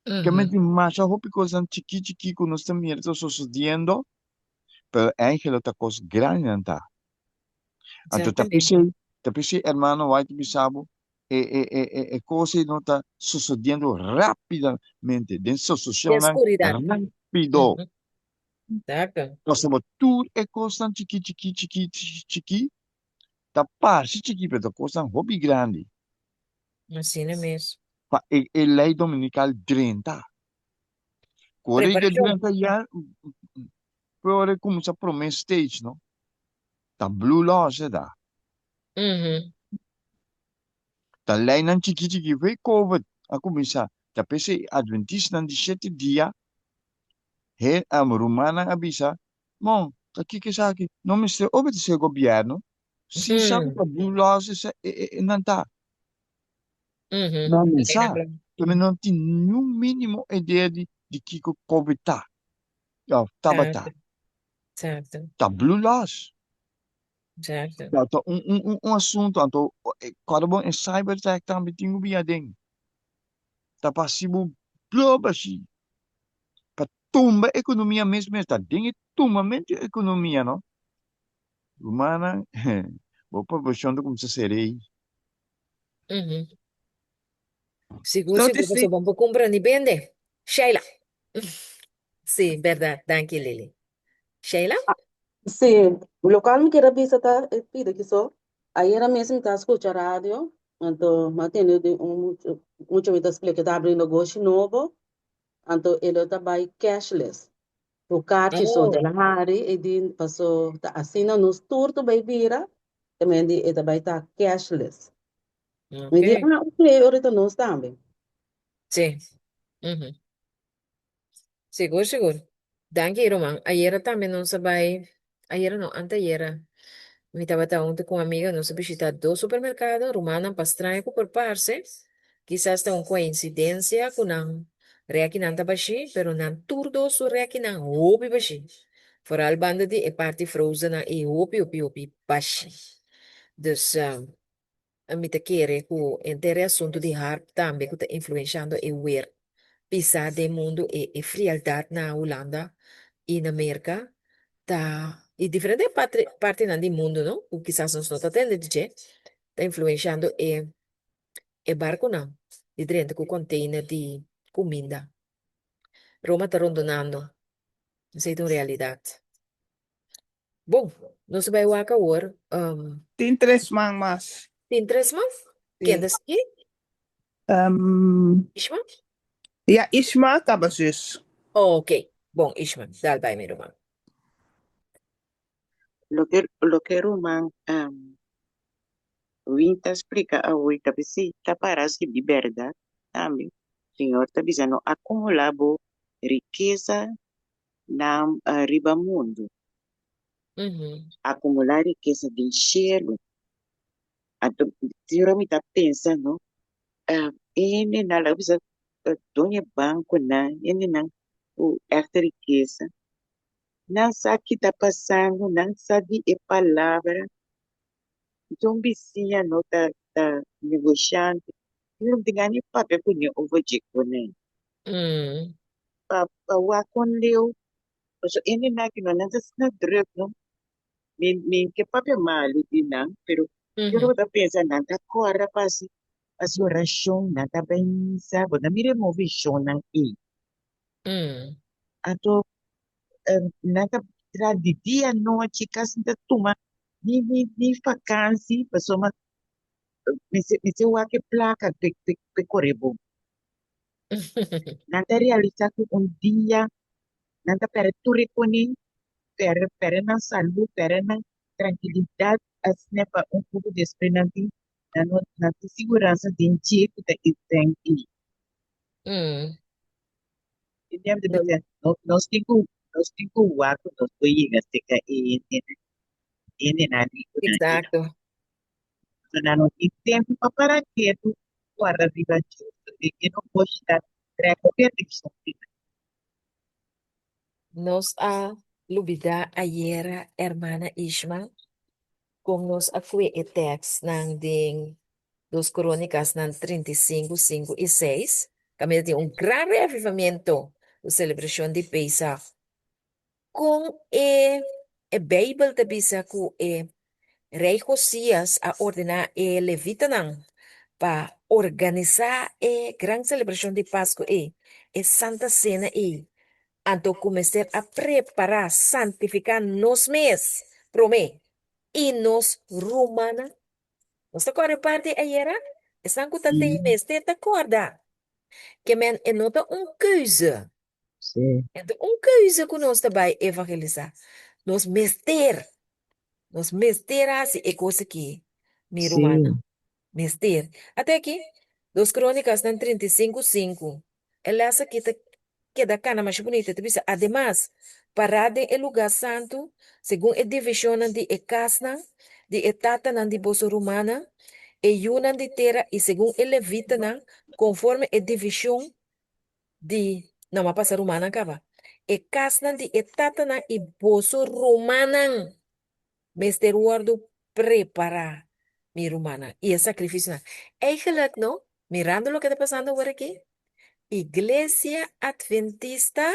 Ke men tin masha hopi kosnan chikí chikí ku nos ta mira ta sosodiendo, pero eigenlijk ta kos grandi nan ta. Anto ta p'esei, ta p'esei hermano White bisa bo e e e e e kos ei no ta sosodiendo rápidamente den sososhonnan rápido. Pasobra tur e kosnan chikí chikí chikí chikí ta parse chikí pero ta kosnan hopi grandi. Asina mes. Pa e e lei dominikal drenta. Ku ora e drenta ya por ora e kuminsá promé stage no ta blue laws e da. Ta leinan chikí chikí for e covid a kuminsá ta p'esei adventistanan di shete dia he rumannan a bisa Mon, ta kiko esaki? No mester obedesé gobièrnu sin sa ku ta blue laws nan ta. Nan no sa. Pero nan tin niun mínimo idea di kiko covid ta òf tabata. Ta blue laws. Ta un asuntu. Anto kòrda bon e cyber attack tambe tin ku bin aden. Ta pa hasi bo blob ashi. Pa tumba ekonomia mes mes. Ta den e tumbamentu di ekonomia no. Rumannan, bo proporshon ta kuminsá ser ei. Sigur, sigur, pasobra bo por kumpra ni bende. Sheila. Sí, bèrdat. Danki, Lily. Sheila? Sí, lokual mi kier a bisa ta e pida kiso. Ayera mes mi ta skucha radio, anto mi a tende di un mucha mi ta splika ta abri negoshi nobo, anto e lo ta bai cashless. Ku karchi so den a hari e di paso ta asina nos tur ta bai bira, ta men di e ta bai ta cashless. Mi di ah ok, ora ta nos tambe. Sí. Sigur, sigur. Danki, ruman. Ayera tambe nos a bai, ayera no, antayera, mi tabata huntu ku un amiga, nos a bishita dos supermerkado, rumannan pa straño ku por parse, kisas ta un koinsidensia ku nan rekinan ta bashí, pero nan tur dos su rekinan hopi bashí. Foral banda di e parti frozennan ei hopi, hopi, hopi bashí. Dus, Mi ta kere ku henter e asuntu di harp tambe ku ta influenshando e wer pisá den mundu e e frialdat na Hulanda i na Merka ta i diferente partinan di mundu no ku kisas nos no ta tende di dje ta influenshando e e barkunan di drenta ku konteiner di kuminda. Roma ta rondonando esei ta un realidat. Bon, nos a bai wak awor. Um, Tin tres man mas. Tin tres man? Ken Sí. ta sigui? Um, Ishma? ja, Ishma kaba zus. Oh, ok. Bon, Ishma, dal bai mi ruman. Loke, loke ruman um, Win ta splika awor ta p'esei ta para skibi bèrdat tambe. Señor ta bisa no akumulá bo rikesa na riba mundu, akumulá rikesa den shelu. Anto tin ora mi ta pensa no, e hendenan laga bisa doño e bankonan, hendenan ku ègt rikesa, nan sa ki ta pasando, nan sa di e palabra. Anto un bisiña no ta ta negoshante, mi no tin gana di papia kuné over dje kuné. Pa pa wak kon leu pasobra e hende aki no nan ta asina druk no mi mi ke papia malu di nan pero yo lo ta pensa nan ta kòrda pa hasi hasi orashon nan ta bai misa bo ta mira e movishonnan ei anto nan ta traha di dia anochi kasi ta tuma ni ni ni fakansi pasobra mester mester wak e plaka pe pe kore bon. Nan ta realisa ku un dia nan ta pèrdè tur e konin, pèrdè pèrdè nan salú, pèrdè nan trankilidat asina pa un poco despues nan tin nan no nan tin siguransa den dje ku ta e tren ei. Entende mi ta bisa? No nos tin ku nos tin ku wak ku nos por yega serka e hendenan hendenan rikunan ei. Exacto. Pasobra nan no tin tempu pa para ketu warda riba Dios. E no por ta trek hopi atenshon riba. Nos a lubidá ayera, hermana Ishma, kon nos a kue e tèkstnan den Dos Krónikasnan 35, 5 i 6, kaminda tin un gran reavivamiento ku selebrashon di Pesach. Kon e e Beibel ta bisa ku e Rei Josias a ordená e levitanan pa organisá e gran selebrashon di Pasku ei, e Santa Sena ei, anto ku mester a prepará, santifiká nos mes promé i nos rumannan? Nos ta kòrda e parti ayera? Esnan ku ta tei mester ta kòrda. Ke men e no ta un keuze. Sí. E ta un keuze ku nos ta bai evangelisá. Nos mester, nos mester hasi e kos aki, mi Sí. rumannan. Mester. Ate aki, Dos Krónikasnan 35, 5. E lès aki ta keda kana masha bunita. E ta bisa, Ademas, pará den e lugá santu, segun e divishonnan di e kasnan di e tatanan di boso rumannan, e yunan di tera, i segun e levitanan, konforme e divishon di, no, m'a pasa rumannan kaba. E kasnan di e tatanan i boso rumannan mester wòrdu prepará, mi rumannan, i e sakrifisionan. Eigenlijk, no, mirando loke ta pasando awor aki, Iglesia Adventista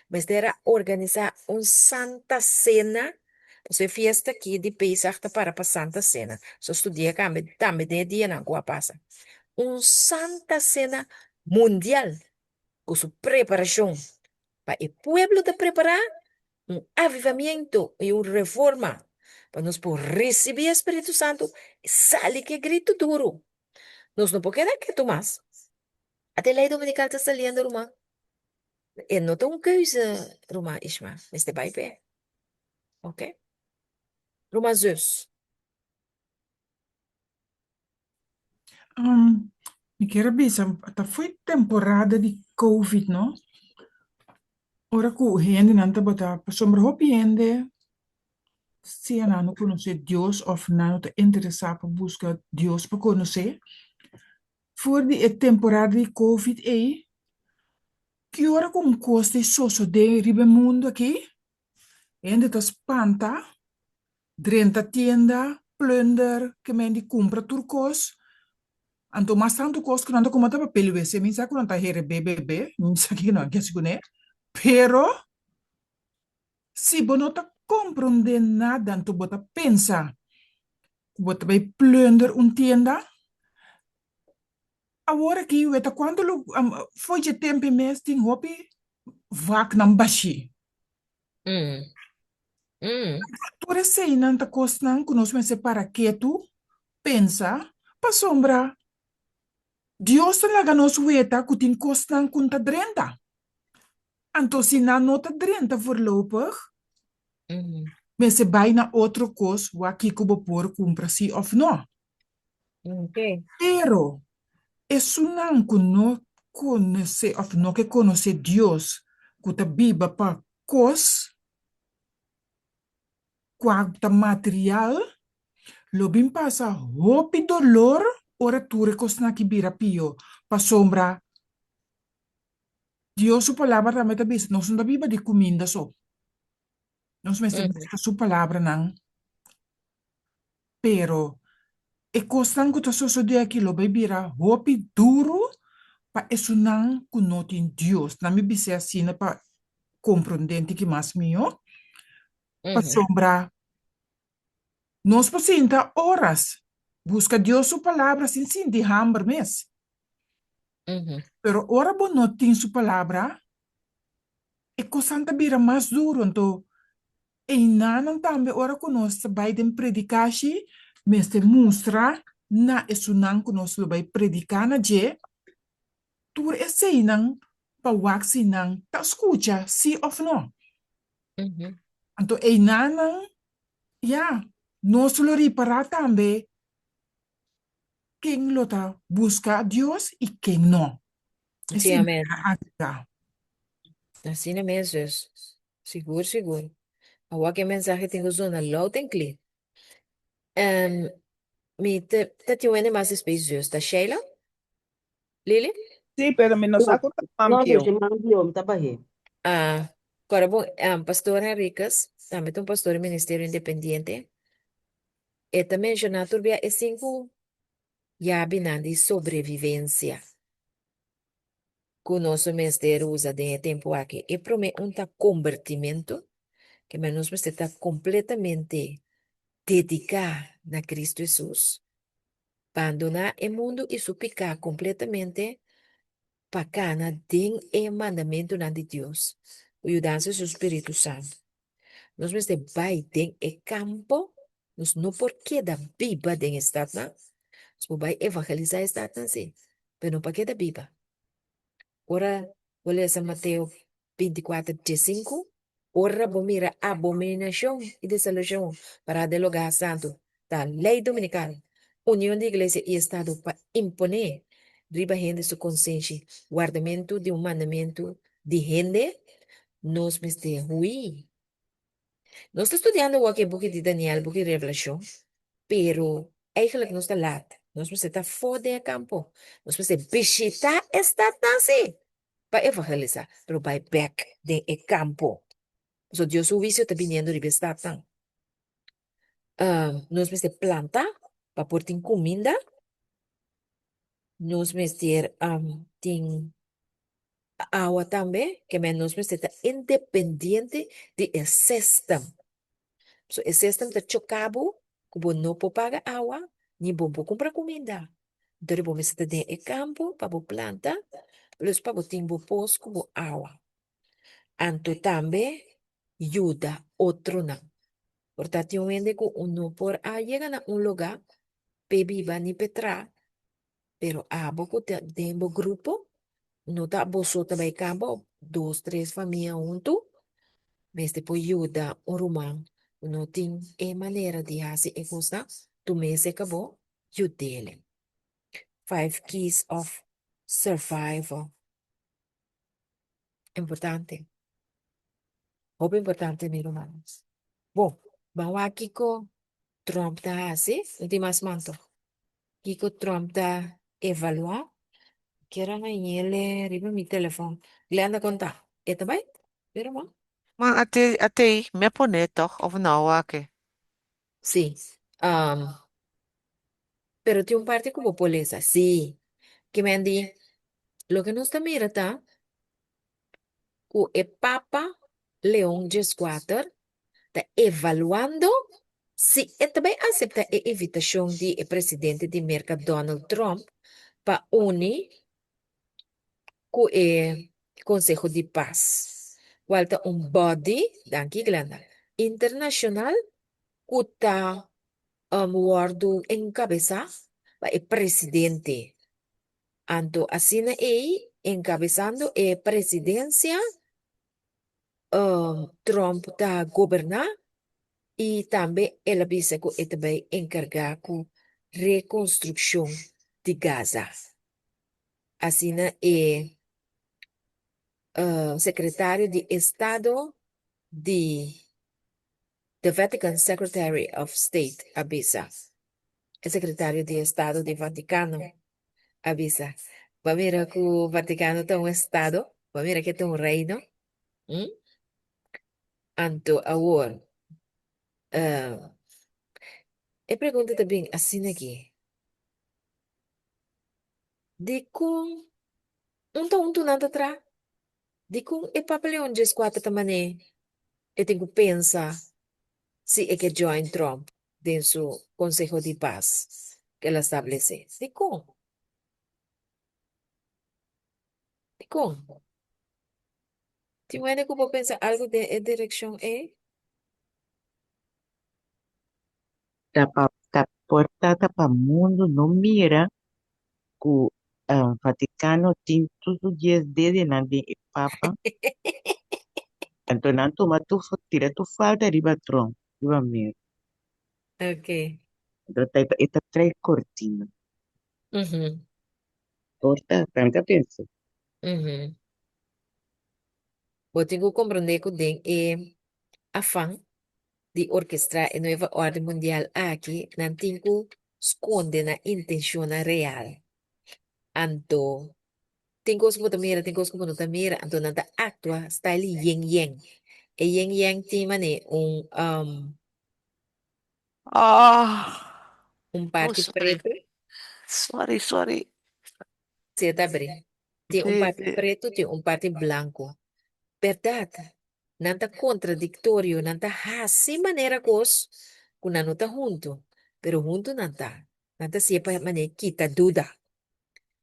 mester a organisá un Santa Sena, pasobra e fiesta aki di Pesach ta para pa Santa Sena. So studia kambe tambe den e dianan ku a pasa. Un Santa Sena mundial ku su preparashon pa e pueblo ta prepará un avivamiento i un reforma pa nos por risibí e Spiritu Santu i sali ku e gritu duru. Nos no por keda ketu mas. Ata e lei dominikal ta saliendo ruman. E no ta un keuze ruman Ishma, mester bai p'e. Oke. Ruman Zus. Um, mi kier a bisa, ta foi temporada di Covid, no? Ora ku hendenan tabata, pasobra hopi hende sea nan no konosé Dios òf nan no ta interesá pa buska Dios pa konosé. For di e temporada di Covid ei, ki ora ku un kos ta sosodé riba e mundu aki, Hende ta spanta, drenta tienda, plunder, ke men di kumpra tur kos. Anto mas tantu kos ku nan ta kumpra ta papel wc. Mi sa ku nan ta herebé bebé, mi sa kiko nan ke hasi kuné. Pero si bo no ta komprondé nada anto bo ta pensa ku bo ta bai plunder un tienda, Awor aki weta cuanto lo fo'i dje tempe mes tin hopi vaknan bashí. Tur eseinan ta kosnan ku nos mester para ketu, pensa, pasobra Dios ta laga nos weta ku tin kosnan ku n'ta drenta. Anto si nan no ta drenta voorlopig, mester bai na otro kos wak kiko bo por kumpra si òf no. Pero esunnan ku no konosé òf no ke konosé Dios ku ta biba pa kos kua ta material, lo bin pasa hopi dolor ora tur e kosnan aki bira pió, pasobra Dios su Palabra tambe ta bisa nos no ta biba di kuminda so. Nos mester buska su palabranan. Pero e kosnan ku ta sosodé aki lo bai bira hopi duru pa esunnan ku no tin Dios. Nan mi bis'é asina pa komprondé un tiki mas mihó. Pasobra nos por sinta oras buska Dios su palabra sin sinti hamber mes. Pero ora bo no tin su palabra, e kosnan ta bira mas duru. Anto einanan tambe ora ku nos ta bai den predikashi, mester mustra na esunnan ku nos lo bai prediká na dje, tur eseinan pa wak si nan ta skucha si òf no. Anto einanan. Ya, nos lo ripará tambe ken lo ta buska Dios i ken no. Sí, Esei mi amén. ta agregá. Asina mes, zus. Sigur, sigur. Awor ke mensahe tin ku zona loud and clear. Um, mi ta, ta tin wende mas despues, zus. Ta Sheila? Lili? Sí, pero mi no sa ku ta No, mam pió. Lucy, mam pió, mi ta bah'é. Ah, kòrda bon, um, Pastor Henriquez, tambe ta un pastor di ministerio independiente. E ta menshoná tur bia e sinku yabinan di sobrevivensia ku nos mester usa den e tempu aki. E promé un ta kombertimentu, ke men nos mester ta kompletamente dediká na Kristu Hesus, bandoná e mundu i su piká kompletamente pa kana den e mandamentunan di Dios ku yudansa di su spiritu santu. Nos mester bai den e kampo, nos no por keda biba den e statnan. Nos por bai evangelisá e statnan sí, pero no pa keda biba. Ora bo lesa Mateo 24, 15, Ora bo mira abominashon i desolashon pará den lugá santu, ta lei dominikal, union di iglesia i estado pa imponé riba hende su konsenshi wardamentu di un mandamentu di hende, nos mester hui. Nos ta studiando awor e buki di Daniel, buki di Revelashon, pero eigenlijk nos ta lat. Nos mester ta for den e kampo. Nos mester bishitá e statnan sí pa evangelisá, pero bai bèk den e kampo. Pasobra Dios su huisio ta biniendo riba e statnan. Nos mester planta pa por tin kuminda. Nos mester tin awa tambe, ke men nos mester ta independiente di e system. So e system ta choka bo ku bo no por paga awa ni bo por kumpra kuminda. Entonces bo mester ta den e kampo pa bo planta plus pa bo tin bo pos ku bo awa. Anto tambe yuda otronan. Por ta tin un hende ku no por a yega na un lugá p'e biba ni p'e traha, pero abo ku ta den bo grupo no ta bo so ta bai kaba dos tres famia huntu mester por yuda un ruman ku no tin e manera di hasi e kosnan tum'e ka bo yud'el. Five keys of survival. Importante. Hopi importante mi rumannan. Bon, ban wak kiko Trump ta hasi. No tin mas man toch. Kiko Trump ta evaluá. Kier a hañ'el riba mi telefòn. Glenda kon ta? E ta bai? Mi ruman? Man ate atei mi a pone toch of no wak e? Sí. Um, pero tin un parti ku bo por lesa. Sí. Ke men di, loke nos ta mira ta ku e Papa Leon Xvi ta evaluando si e ta bai aseptá e invitashon di e presidente di Merka Donald Trump pa uni ku e Konseho di Pas, kual ta un body, danki Glenda, internashonal ku ta wòrdu enkabesá pa e presidente. Anto asina ei, enkabesando e presidensia, Trump ta goberná i tambe el a bisa ku e ta bai enkargá ku rekonstrukshon di Gaza. Asina e sekretario di Estado di The Vatican Secretary of State a bisa. E sekretario di Estado di Vatikano a bisa. Bo a mira ku Vatikano ta un estado? Bo a mira ku e ta un reino? Hm? Anto awor, e pregunta ta bin asina aki, Dikon un ta huntu nan ta traha? Dikon e Papa Leon xvi ta man'é e tin ku pensa si e ke join Trump den su Konseho di Pas ku el a stablesé? Dikon? Dikon? Tin wende ku por pensa algu den e direkshon ei? Ta pa ta por ta ta pa mundu no mira ku Vatikano tin tur su dies dedenan den e papa, anto nan tuma tur tira tur falta riba Trump, riba Merkel. Ok. Anto ta e ta trae cortina. Mhm. Por ta, pa mi ta pensa. Mhm. Bo tin ku komprondé ku den e afan di orkestrá e nueva órden mundial aki, nan tin ku skonde nan intenshonnan real. Anto, tin kos ku bo ta mira, tin kos ku bo no ta mira, anto nan ta aktua style yin yang. E yin yang tin manera un Ah, un oh, parti sorry. pretu. Sorry, sorry. Sí, e ta abrí. Tin un Sí, parti sí. pretu, tin un parti blanku. Bèrdat, nan ta kontradiktorio, nan ta hasi manera kos ku nan no ta huntu, pero huntu nan ta. Nan ta hasié pa manera kita duda,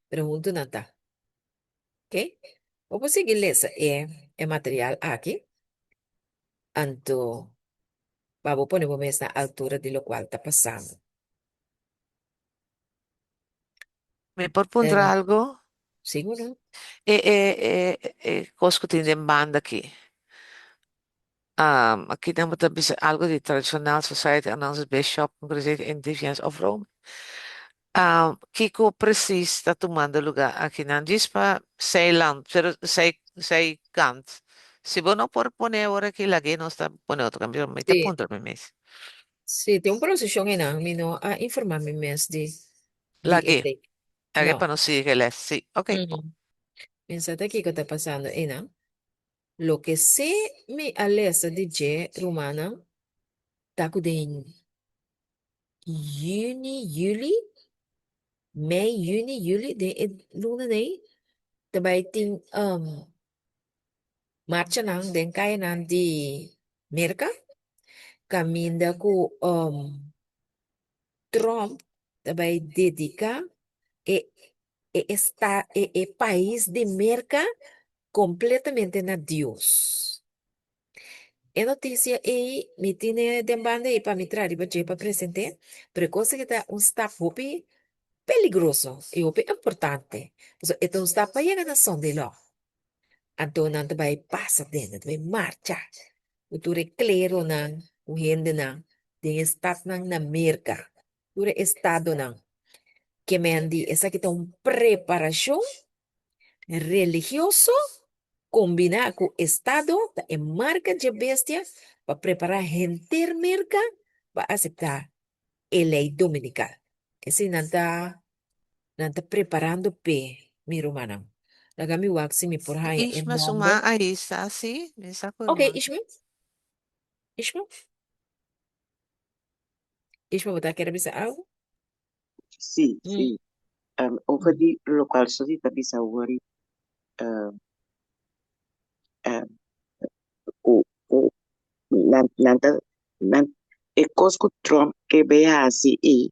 pero huntu nan ta. Oké? Bo por sigui lesa e e material aki, anto pa bo pone bo mes na altura di lokual ta pasando. Mi por puntra algo? Sigur no. E e e e kos ku tin den banda aki. Aki nan bo ta bisa algo di Traditional Society announces Bishop Crusade in Defense of Rome. Kiko precies ta tumando lugar aki nan? Djis pa Ceylon, pero zij kant. Si bo no por pone awor aki lag'e nos ta pone otro kambio. Mi ta Sí. puntra mi mes. Sí, tin un proseshon einan. Mi no a informá mi mes di di Lag'e. esei. Lag'e No. pa nos sigui e les. Sí, ok. Mm. Mi sa ta kiko ta pasando einan. Loke sí mi a lesa di dje, rumannan, ta ku den yüni, yüli, mei, yüni, yüli, den e lunanan ei, ta bai tin marchanan den kayanan di Merka, kaminda ku Trump ta bai dediká e e esta e e pais di Merka kompletamente na Dios. E notisia ei mi tine den banda ei pa mi traha riba dje pa present'é, pero e kos aki ta un stap hopi peligroso i hopi importante, pasobra e ta un stap pa yega na Sunday Law. Anto nan ta bai pasa den, nan ta bai marcha ku tur e kleronan, ku hendenan den e stadnan na Merka, tur e estadonan. Ke men di esaki ta un preparashon religioso kombiná ku estado ta e marka dje bestia pa prepará henter Merka pa aseptá e lei dominikal. Esei nan ta nan ta preparando p'e, mi rumannan. Laga mi wak si mi por haña e Ishma su nòmber. man ahí sta, sí? Mi sa ku Ok, ruman. Ishma? Ishma? Ishma, bo ta kere bisa algu? Sí, sí. Over di lokual Soti ta bisa awor, ku ku nan nan ta nan e kos ku Trump ke bay hasi ei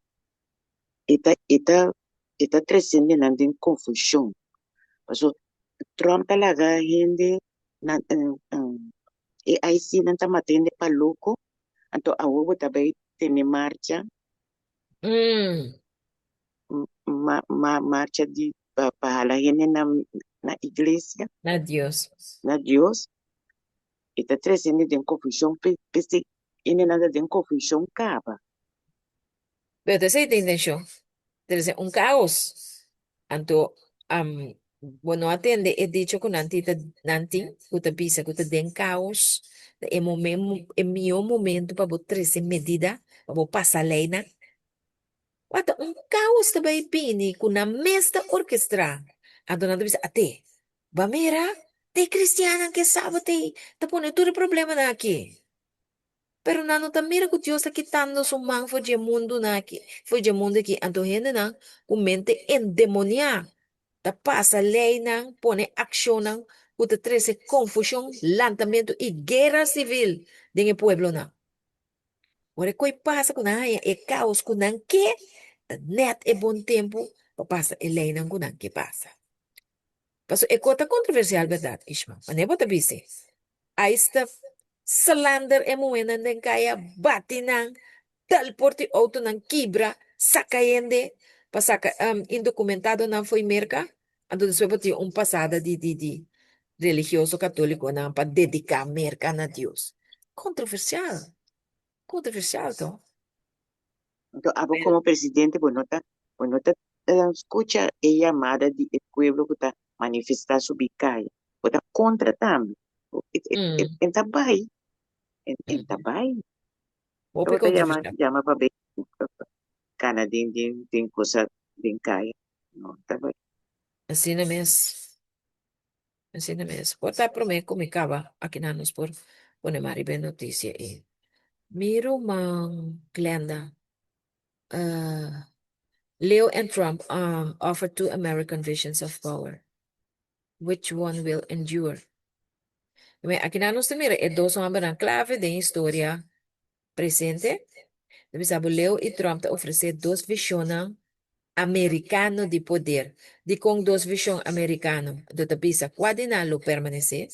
e ta e ta e ta tresiendo nan den konfushon paso Trump ta laga hende nan e IC nan ta mata hende pa loko anto awor bo ta bay tene marcha marcha di pa pa hala hende na na iglesia. Na Dios. Na Dios. E ta trese hende den confusion pe p'esei hendenan ta den confusion caba. Pero ta esei ta intencion, trese un caos. Anto bo no a tende e dicho cu nan tin ta nan tin cu ta bisa cu ta den caos ta e momen e mihor momento pa bo trese medida pa bo pasa leynan. Wak ta un kaos ta bai bini ku nan mes ta orkestrá. Anto nan ta bisa, Ate, ba mira, te kristiannan ke sabat ei ta pone tur e problemanan aki. Pero nan no ta mira ku Dios ta kitando su man for dje mundunan aki, for dje mundu aki. Anto hendenan ku mente endemoniá ta pasa leinan, pone akshonnan ku ta trese konfushon, lantamentu i guera sivil den e pueblonan. Ora e koi pasa ku nan haña e kaos ku nan ke, ta nèt e bon tempu pa pasa e leinan ku nan ke pasa. Pasobra e kos ta kontroversial bèrdat, Ishma? Manera bo ta bisa, ai sta slander e muhénan den kaya, bati nan, dal porta di outonan kibra, saka hende pa saka indokumentadonan fo'i Merka, anto despues bo tin un pasada di di di religioso katólikonan pa dediká Merka na Dios. Kontroversial, kontroversial to. Anto abo komo presidente bo no ta bo no ta skucha e yamada di e pueblo ku ta manifestá subi kaya. Bo ta kontra tambe. En ta bai, en ta bai. Hopi Bo ta yama kontroversial. yama pa bai kana den den den kosa den kaya. No ta bai. Asina mes. Asina mes. Por ta promé ku mi kaba akinan nos por pone mas riba e notisia ei. Mi ruman Glenda, Leo and Trump offer two American visions of power. Which one will endure? Akinan nos ta mira e dos hòmbernan klave den historia presente. Ta bisa bo Leo i Trump ta ofresé dos vishonnan amerikano di poder. Dikon dos vishon amerikano? Anto ta bisa kua di nan lo permanesé?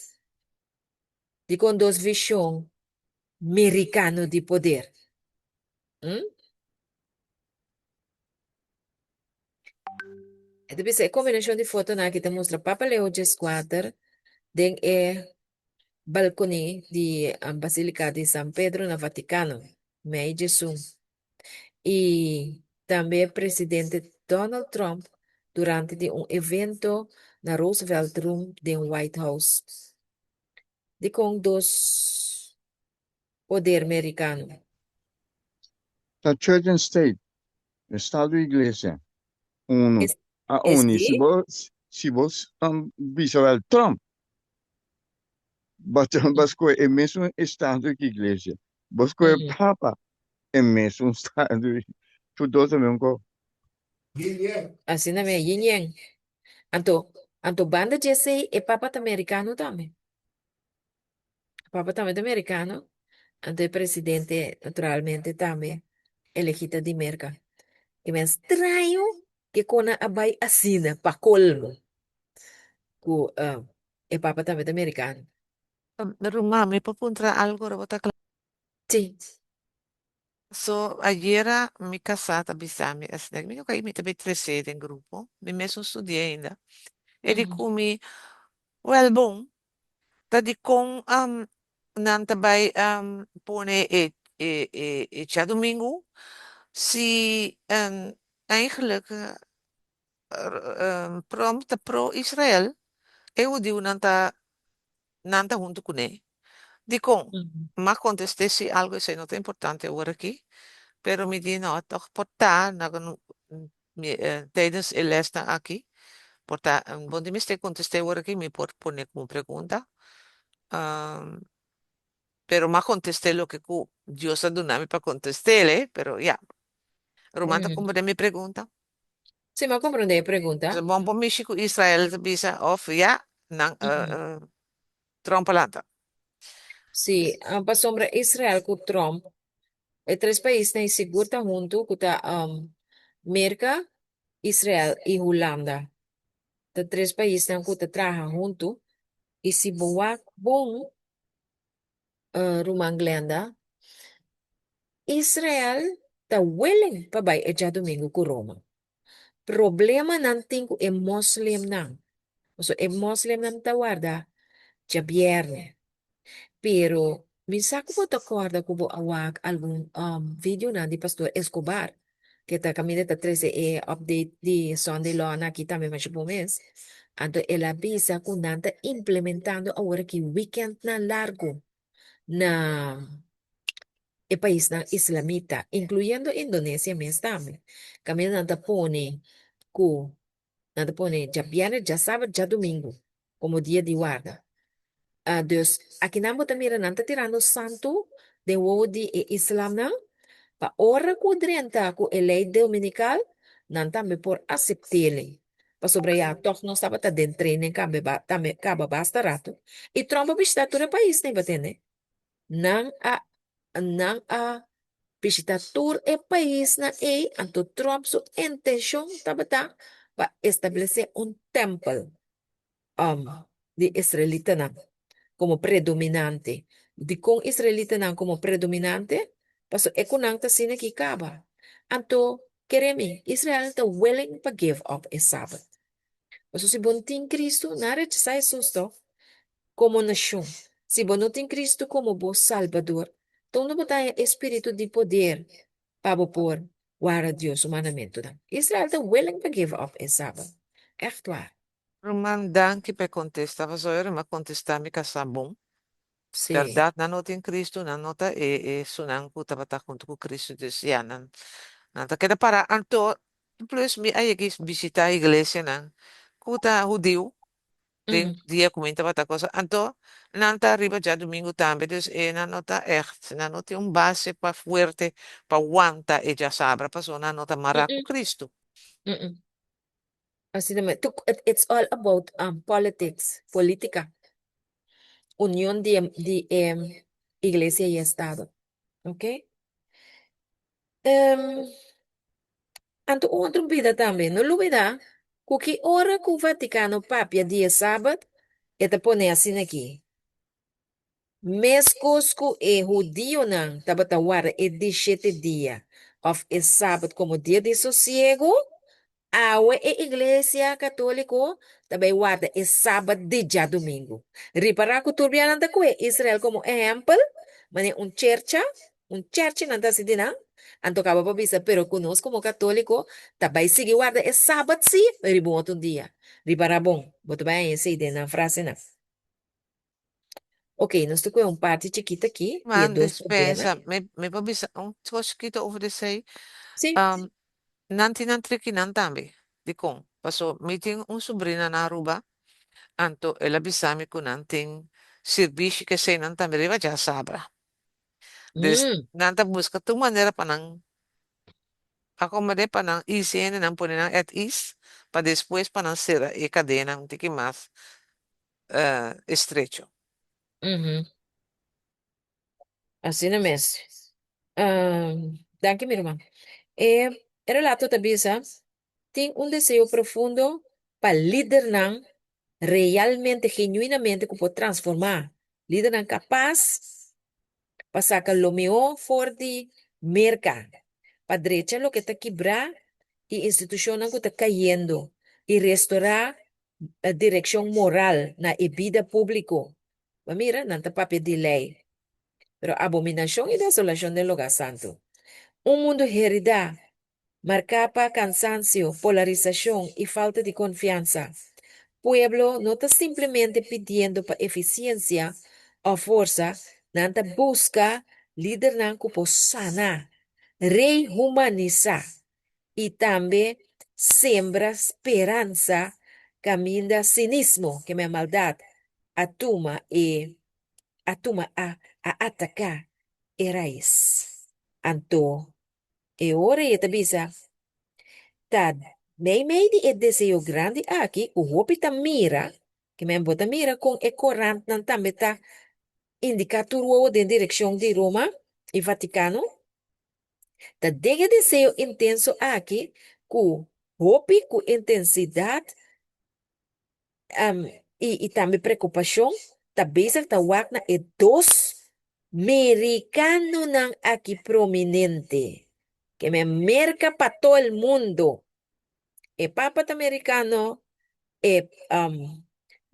Dikon dos vishon merikano di poder? Hm? E ta bisa e kombinashon di fotonan aki ta mustra Papa Leo dieskuater den e balkoni di Basilica di San Pedro na Vaticano, mei djesun, i tambe presidente Donald Trump durante di un evento na Roosevelt Room den White House. Dikon dos poder merikano? Ta Church and State, Estado i Iglesia, unu a uni. Si bo si bo bisa wel Trump Bo ta skohe e mesun estado ku iglesia. Bo skohe papa e mesun estado. Tur dos ta mesun kos. Asina mi a yin yen. Anto, anto banda dje esei e papa ta merikano tambe. Papa tambe ta merikano. Anto e presidente naturalmente tambe elegi ta di Merka. I mi a straño ke kon nan a bai asina pa kolmo ku E papa tambe ta merikano. Ruman, mi por puntra algo ora bo ta kla? Sí. So, ayera mi kasá ta bisa mi esaki, mi no mi ta bay trese den grupo, mi mes no studia ainda. E di ku mi, wèl bon, ta dikon nan ta bay pone e e e djadumingu si eigenlijk Trump ta pro Israel, e hudiunan ta nan ta huntu kuné. Dikon? M'a kontest'é si algu esei no ta importante awor aki, pero mi di no, tòg por ta na tijdens e lèsnan aki, por ta bon di mester kontest'é awor aki, mi por pone komo pregunta. Pero m'a kontest'é loke ku Dios a duna mi pa kontest'é, pero ya. Ruman ta komprendé mi pregunta? Sí, m'a komprendé e pregunta. So bon por mishi ku Israel ta bisa of ya nan Trump a lanta. Sí, pasobra Israel ku Trump, e tres paisnan ei sigur ta huntu ku ta Merka, Israel i Hulanda. Ta tres paisnan ku ta traha huntu i si bo wak bon Ruman Glenda, Israel ta willing pa bai e djadumingu ku Roma. Problema nan tin ku e moslimnan. Pasobra e moslimnan ta warda djabièrnè. Pero mi sa ku bo ta kòrda ku bo a wak algun videonan di Pastor Escobar, ke ta kaminda ta trese e update di Sunday Law nan aki tambe masha bon mes. Anto el a bisa ku nan ta implementando awor aki weekendnan largu na e paisnan islamita, inkluyendo Indonesia mes tambe. Kaminda nan ta pone ku Nan ta pone djabièrnè, djasabat, djadumingu komo dia di warda. Dus, akinan bo ta mira nan ta tirando santu den wowo di e islamnan pa ora ku drenta ku e lei dominikal, nan tambe por asept'é. Pasobra ya tòg nos tabata den training kambe tambe kaba basta ratu. I Trump a bishitá tur e paisnan, bo tende. Nan a nan a bishita tur e paisnan ei, anto Trump su intenshon tabata pa establesé un tèmpel di israelitanan komo predominante. Dikon israelitanan komo predominante? Pasobra e ku nan ta asina aki kaba. Anto, kere mi, Israel ta willing pa give up e Sabat. Pasobra si bo no tin Kristu, nan a rechasá Hesus tòg. Komo nashon, si bo no tin Kristu komo bo Salbador, ta unda bo ta haña e spiritu di poder pa bo por. Warda Dios su mandamentunan. Israel ta willing pa give up e Sabat. Ègt waar. Ruman danki pa e kontesta pasobra mi a kontesta mi kasá bon. Sí. Bèrdat nan no tin Kristu nan no ta e esunnan ku tabata huntu ku Kristu dus ya nan nan ta keda pará anto plus mi a yega bishita iglesianan ku ta hudiu den dia ku mi tabata kosa anto nan ta riba djadumingu tambe dus e nan no ta ègt nan no tin un base pa fuerte pa wanta e djasabra pasobra nan no ta mará ku Kristu. Asina mes, it's all about politics, politica, union di e di e iglesia y estado, ok. Anto un otro bida tambe, no lubida ku ki ora ku Vaticano papia di e Sabat, e ta pone asina aki, Meskos ku e hudionan tabata warda e di shete dia òf e sabat komo dia di sosiegu, awe e Iglesia Katóliko ta bai warda e sabat di djadumingu. Ripará ku tur bianan ta kue Israel komo ehèmpel, manera un chercha, un chèrchi nan ta hasi di nan, anto kaba pa bisa pero ku nos komo katóliko ta bai sigui warda e sabat sí, pero riba un otro dia. Ripará bon, bo ta bai haña esei den nan frasenan. Ok, nos ta kohe un parti chikito aki di e Man, dos podernan. dispensa, mi, mi por bisa un kos chikito over esei. Sí. Um, nan tin nan trikinan tambe. Dikon? Paso mi tin un sobrina na Aruba, anto el a bisa mi ku nan tin sirbishi ku eseinan tambe riba djasabra. Dus nan ta buska tur manera pa nan akomod'é pa nan easy hende nan pone nan at ease pa despues pa nan sera e kadena un tiki mas estrecho. Asina mes. Danki mi ruman. E relato ta bisa, Tin un deseo profundo pa lidernan realmente, genuinamente ku por transformá, lidernan kapas pa saka lo mihó for di Merka, pa drecha loke ta kibrá i institushonnan ku ta kayendo i restorá direkshon moral na e bida públiko. Bo mira, nan ta papia di lei, pero abominashon i desolashon den lugá santu. Un mundu heridá, marká pa kansansio, polarisashon i falta di konfiansa. Pueblo no ta simplemente pidiendo pa efisiensia òf forsa, nan ta buska lidernan ku por sana, rehumanisá i tambe sembra speransa kaminda sinismo, ke men maldat, a tuma e a tuma a a ataká e rais. Anto e ora ei e ta bisa, Ta meimei di e deseo grandi aki ku hopi ta mira, ke men bo ta mira kon e korantnan tambe ta indiká tur wowo den direkshon di Roma i Vatikano, Ta den e deseo intenso aki ku hopi ku intensidat i i tambe preokupashon ta bezig ta wak na e dos merikanonan aki prominente, ke men Merka pa todo el mundo. E papa ta merikano, e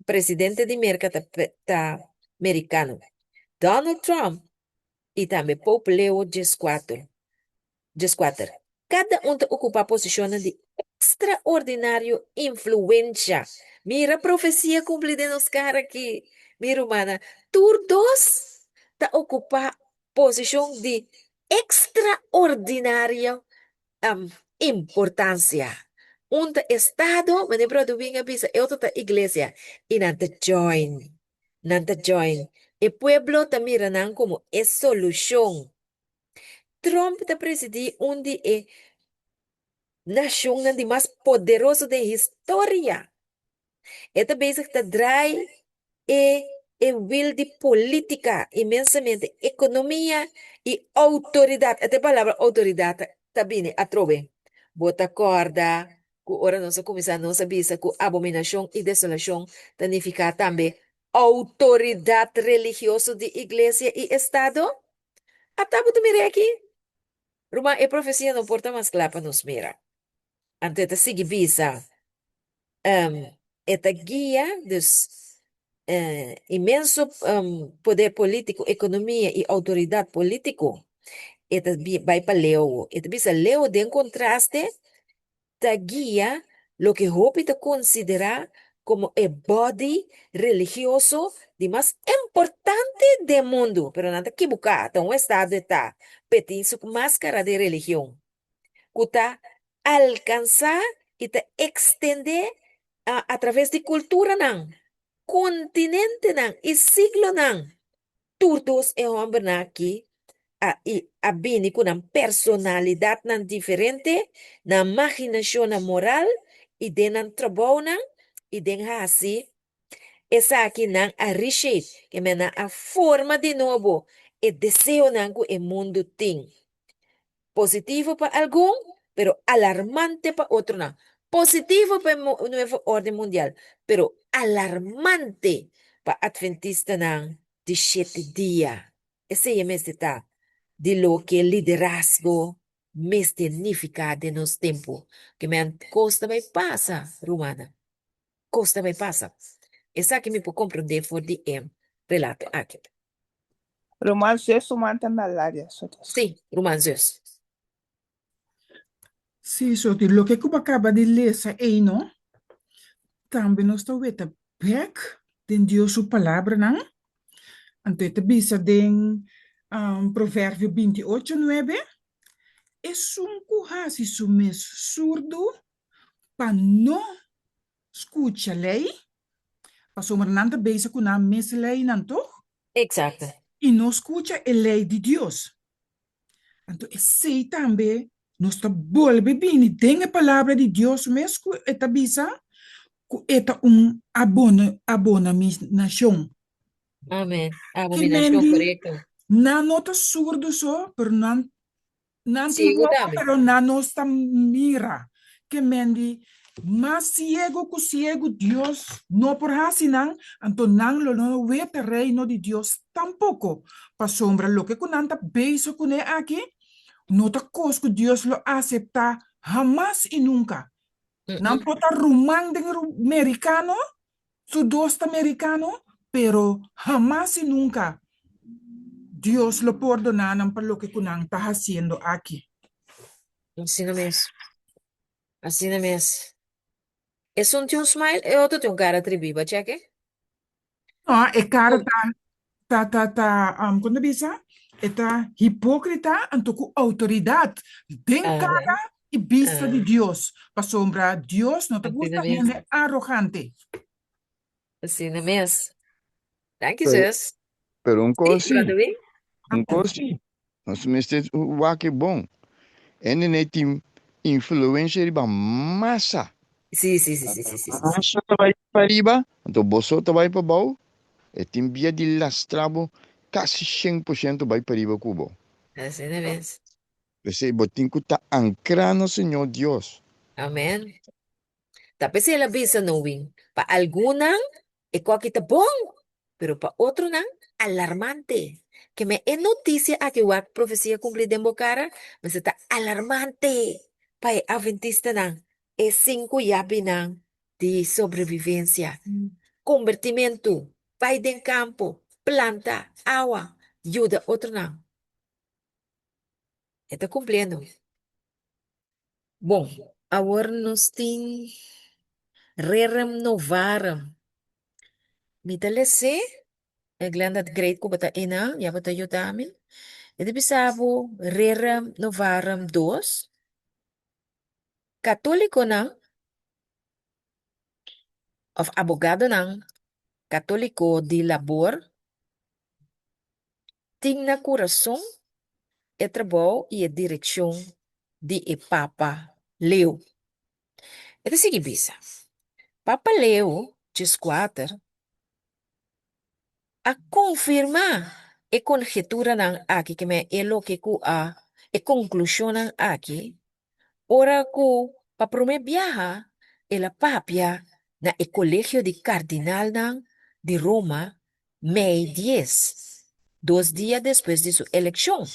presidente di Merka ta ta merikano. Donald Trump i tambe Pope Leo dieskuater, dieskuater. Kada un ta okupá posishonnan di ekstraordinario influensha. Mira profesia kumpli den nos kara aki, mi rumannan. Tur dos ta okupá posishon di ekstraordinario importansia. Un ta estado, manera Brother Wing a bisa, e otro ta iglesia, i nan ta join. Nan ta join. E pueblo ta mira nan komo e solushon. Trump ta presidí un di e nashonnan di mas poderoso den historia. E ta bezig ta draai e e wil di polítika inmensamente, ekonomia i outoridat. E palabra outoridat ta bini atrobe. Bo ta kòrda ku ora nos a kuminsá nos a bisa ku abominashon i desolashon ta nifiká tambe outoridat religioso di iglesia i estado? Ata bo ta mira aki? Ruman, e profesia no por ta mas kla pa nos mira. Anto e ta sigui bisa, e ta guia, dus, inmenso poder polítiko, ekonomia i outoridat polítiko. E ta bai pa Leo awo. E ta bisa Leo den kontraste ta guia loke hopi ta konsiderá komo e body religioso di mas importante den mundu. Pero nan ta kibuká, ta un estado e ta, p'e tin su máskara di religion ku ta alkansá i ta ekstendé atraves di kulturanan, kontinentenan i siglonan. Tur dos e hòmbernan akí a i a bini ku nan personalidatnan diferente, nan maginashonnan moral i den nan trabounan i den hasi esaki nan a reshape, ke men nan a forma di nobo e deseonan ku e mundu tin. Positivo pa algun, pero alarmante pa otronan. Positivo pa e nuevo orden mundial, pero alarmante pa atventistanan di shete dia. Esei e mester ta di loke liderazgo mester nifiká den nos tempu. Ke men kos ta bai pasa, rumannan. Kos ta bai pasa. Esaki mi por komprondé for di e relato aki. Ruman zus ruman ta na laria sotos. Sí, ruman zus. Sí, Soti, loke ku bo a kaba di lesa ei no, tambe nos ta weta bèk den Dios su palabranan. Anto e ta bisa den Proverbio binti ocho nuebe, Esun ku hasi su mes surdu pa no skucha lei, pasobra nan ta bezig ku nan mes leinan tog? Exacto. I no skucha e lei di Dios. Anto esei tambe nos ta bolbe bini den e palabra di Dios mes ku e ta bisa ku e ta un abonaminashon. Amen. Ki Abominashon, men di, korekto. nan no ta surdu so, pero nan Nan tin Siegu wowo tambe. pero nan no sta mira. Ke men di, mas siegu ku siegu Dios no por hasi nan, anto nan lo no weta reino di Dios tampoko. Pasobra loke ku nan ta bezig kuné aki no ta kos ku Dios lo aseptá hamas i nunka. Nan por ta ruman den merikano, su dos ta merikano, pero hamas i nunka Dios lo pordoná nan pa loke ku nan ta hasiendo aki. Asina mes. Asina mes. Esun tin un smile, e otro tin un kara tribí. Bo a cheke? No, e kara ta, ta, ta, ta, um, kon ta bisa? E ta hipókrita anto ku outoridat den kara i bista di Dios, pasobra Dios no ta gusta hende arogante. Asina mes. Danki, Pero, zus. pero un Sí, kos sí, brother Wing. un kos sí, nos mester wak e bon. Hende nei tin influensia riba masa. Sí, sí, sí, sí, sí, sí, sí. Masa ta bai pa riba, anto boso ta bai pa bou, e tin bia di lastra bo kasi 100% bai pa riba ku bo. Asina mes. P'esei bo tin ku ta ankrá na Señor Dios. Amen. Ta p'esei el a bisa Nowin, Pa algunnan e koki ta bon, pero pa otronan alarmante. Keme e notisia aki wak profesia kumpli den bo kara, mester ta alarmante pa e aventistanan, e sinku yabinan di sobrevivensia, kombertimentu, bai den kampo, planta, awa, yuda otronan. E ta kumpliendo. Bon, awor nos tin Rerum Novarum. Mi ta les'é, e Glenda great ku bo ta einan, ya bo ta yuda mi. E ta bisa bo Rerum Novarum dos, Katólikonan òf abogadonan katóliko di labor tin na kurason e trabou i e direkshon di e Papa Leo. E ta sigui bisa, Papa Leo dieskuater a konfirmá e konheturanan aki, ke men e loke ku a e konklushonnan aki, ora ku pa promé biaha el a papia na e Kolegio di Kardinalnan di Roma mei dies, dos dia despues di su elekshon.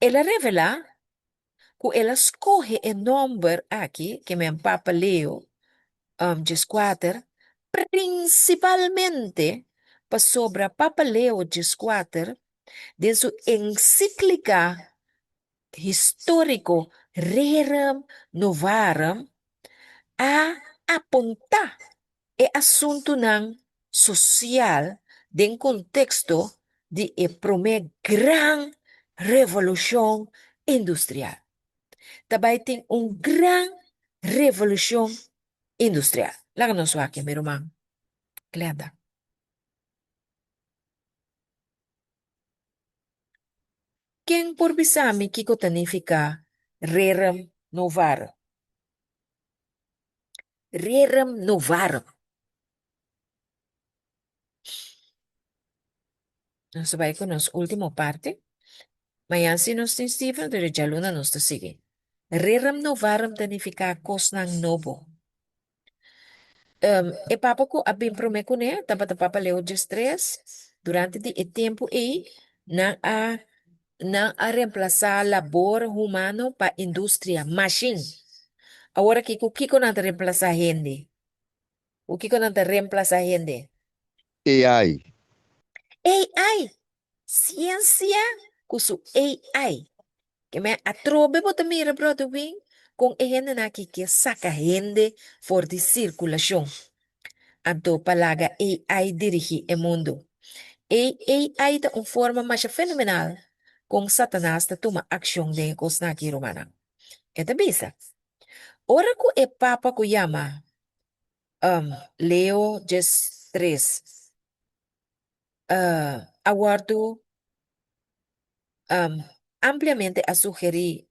El a revelá ku el a skohe e nòmber aki, ke men Papa Leo dieskuater, prinsipalmente pasobra Papa Leo dieskuater. Den su ensíklika históriko Rerum Novarum a apuntá e asuntunan sosial den konteksto di e promé gran revolushon industrial. Ta bai tin un gran revolushon industrial. Laga nos wak mi ruman Glenda. Ken por bisa mi kiko ta nifiká Rerum Novarum? Rerum Novarum. Nos ta bai ku nos último parti. Mañan si nos tin Steven, pero djaluna nos ta sigui. Rerum Novarum ta nifiká kosnan nobo. E papa ku a bin promé kuné tabata Papa Leo diestres. Durante di e tempu ei nan a nan a remplasá labor humano pa industria, mashin. Awor aki ku kiko nan ta remplasá hende? Ku kiko nan ta remplasá hende? AI. AI! Siensia ku su AI. Ke men atrobe bo ta mira brother Win kon e hendenan aki ke saka hende for di sirkulashon. Anto pa laga AI dirigí e mundu. E AI ta un forma masha fenomenal kon Satanas ta tuma akshon den e kosnan aki rumannan. E ta bisa, Ora ku e papa ku yama Leo xxiii a wòrdu ampliamente a sugerí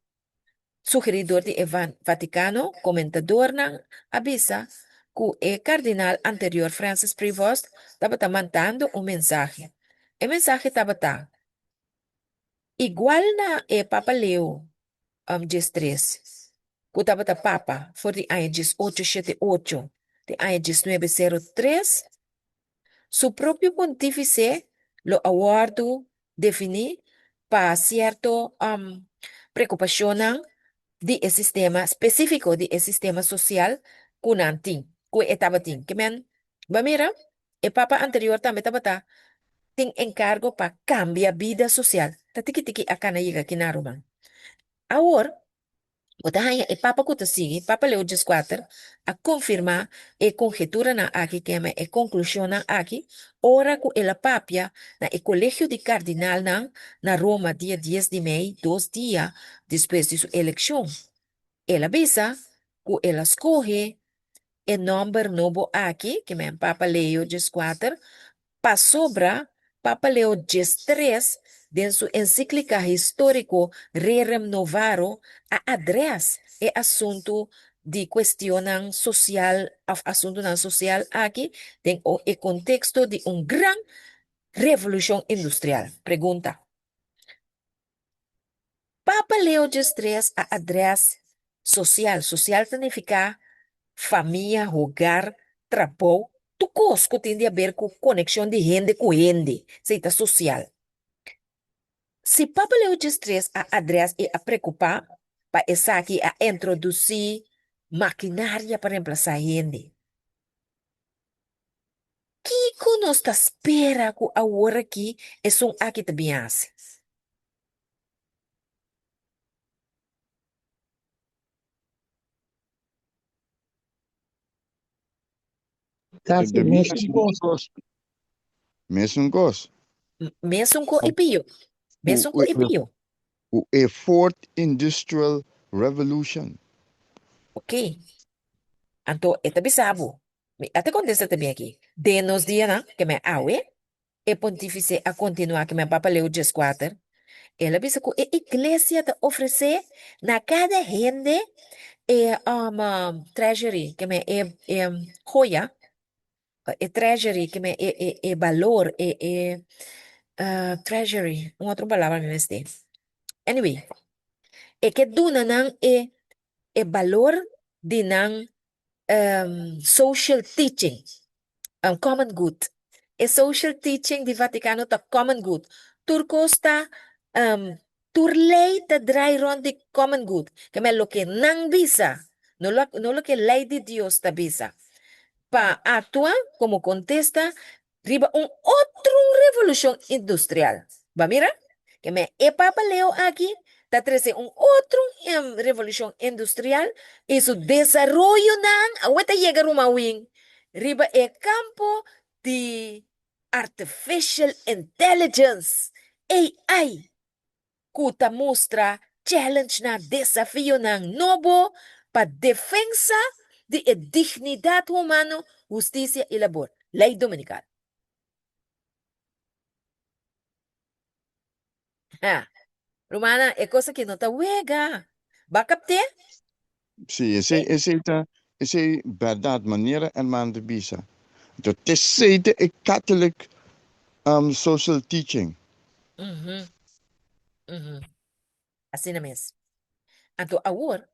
sugerí dor di e Vatikano, komentadornan a bisa ku e kardinal anterior Francis Prevost tabata mandando un mensahe. E mensahe tabata, Igual na e Papa Leo xxiii, ku tabata papa for di aña 1878 te aña 1903, Su propio pontífise lo a wòrdu definí pa sierto preokupashonnan di e sistema spesífiko di e sistema sosial ku nan tin, ku e tabatin. Ke men, bo a mira, e papa anterior tambe tabata tin enkargo pa kambia bida sosial. Ta tiki tiki a kana yega kina, ruman. Awor, Bo ta haña e papa ku ta sigui, Papa Leo xxiv, a konfirmá e konheturanan aki, keme e konklushonnan aki, ora ku el a papia na e Kolegio di Kardinalnan na Roma dia dies di mei, dos dia despues di su elekshon. El a bisa ku el a skohe e nòmber nobo aki, keme Papa Leo xxiv, Pasobra Papa Leo xxiii den su encíclica histórico Rerum Novarum a adrès e asuntu di cuestionnan social of asuntunan social aki den e contexto di un gran revolucion industrial. Pregunta. Papa Leo xxiii a adrès sosial. Sosial ta nifiká famia, hogar, trabou, tur kos ku tin di aber ku konekshon di hende ku hende, esei ta sosial. Si Papa Leo xxiii a adrès i a preokupá pa esaki i a introdusí makinaria pa remplasá hende, kiko nos ta spera ku aworakí esun aki ta bin hasi? Casi De mesun mesun kos. kos. Mesun kos. Mesun ko i pio. Mesun ko i pio. Ku e Fourth Industrial Revolution. Ok. Anto e ta bisa bo. Mi a ta kontesta tambe aki. Den nos dianan, ke men awe, E pontífise a kontinuá ku men Papa Leo xxiv. El a bisa ku e iglesia ta ofresé na kada hende e treasury, ke men e e joya, e treasury, ke men e e e balor, e e treasury, un otro palabra mi mester. Anyway, e ke duna nan e e balor di nan social teaching, common good. E social teaching di Vaticano ta common good. Tur kos ta, tur lei ta draai rond di common good. Ke men loke nan bisa, no no loke lei di Dios ta bisa. Pa actua como contesta riba un otro revolucion industrial. Ba mira? Ke men e Papa Leo aki ta trese un otro revolushon industrial i su desaroyonan awe ta yega ruma win riba e kampo di Artificial Intelligence, AI, ku ta mustra challengenan, desafionan nobo pa defensa di e dignidat humano, hustisia i labor. Lei Dominikal. Ha. Rumannan, e kos aki no ta wega. Ba kapt'é? Sí, esei, esei ta, esei bèrdat, manera hermano ta bisa. Anto t'esei ta e Catholic um, social teaching. Mhm. Mhm. Asina mes. Anto awor,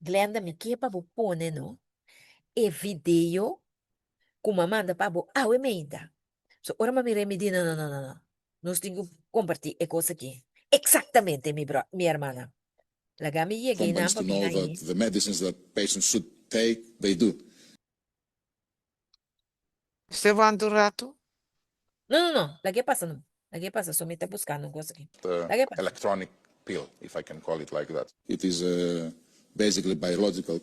Glenda, mi ke pa bo pone no e video ku mi a manda pa bo awe meinta. So ora mi a mira e mi di no no no no no. Nos tin ku kompartí e kos aki. Eksaktamente mi bro, mi hermana. Laga mi yega einan Companies pa to mi know hañ'é. that the medicines that patients should take, they do. Usted wanta un ratu? No no no, lag'é pasa no. Lag'é pasa, so mi ta buskando un kos aki. Lag'é pasa. Electronic pill, if I can call it like that. It is a basically biological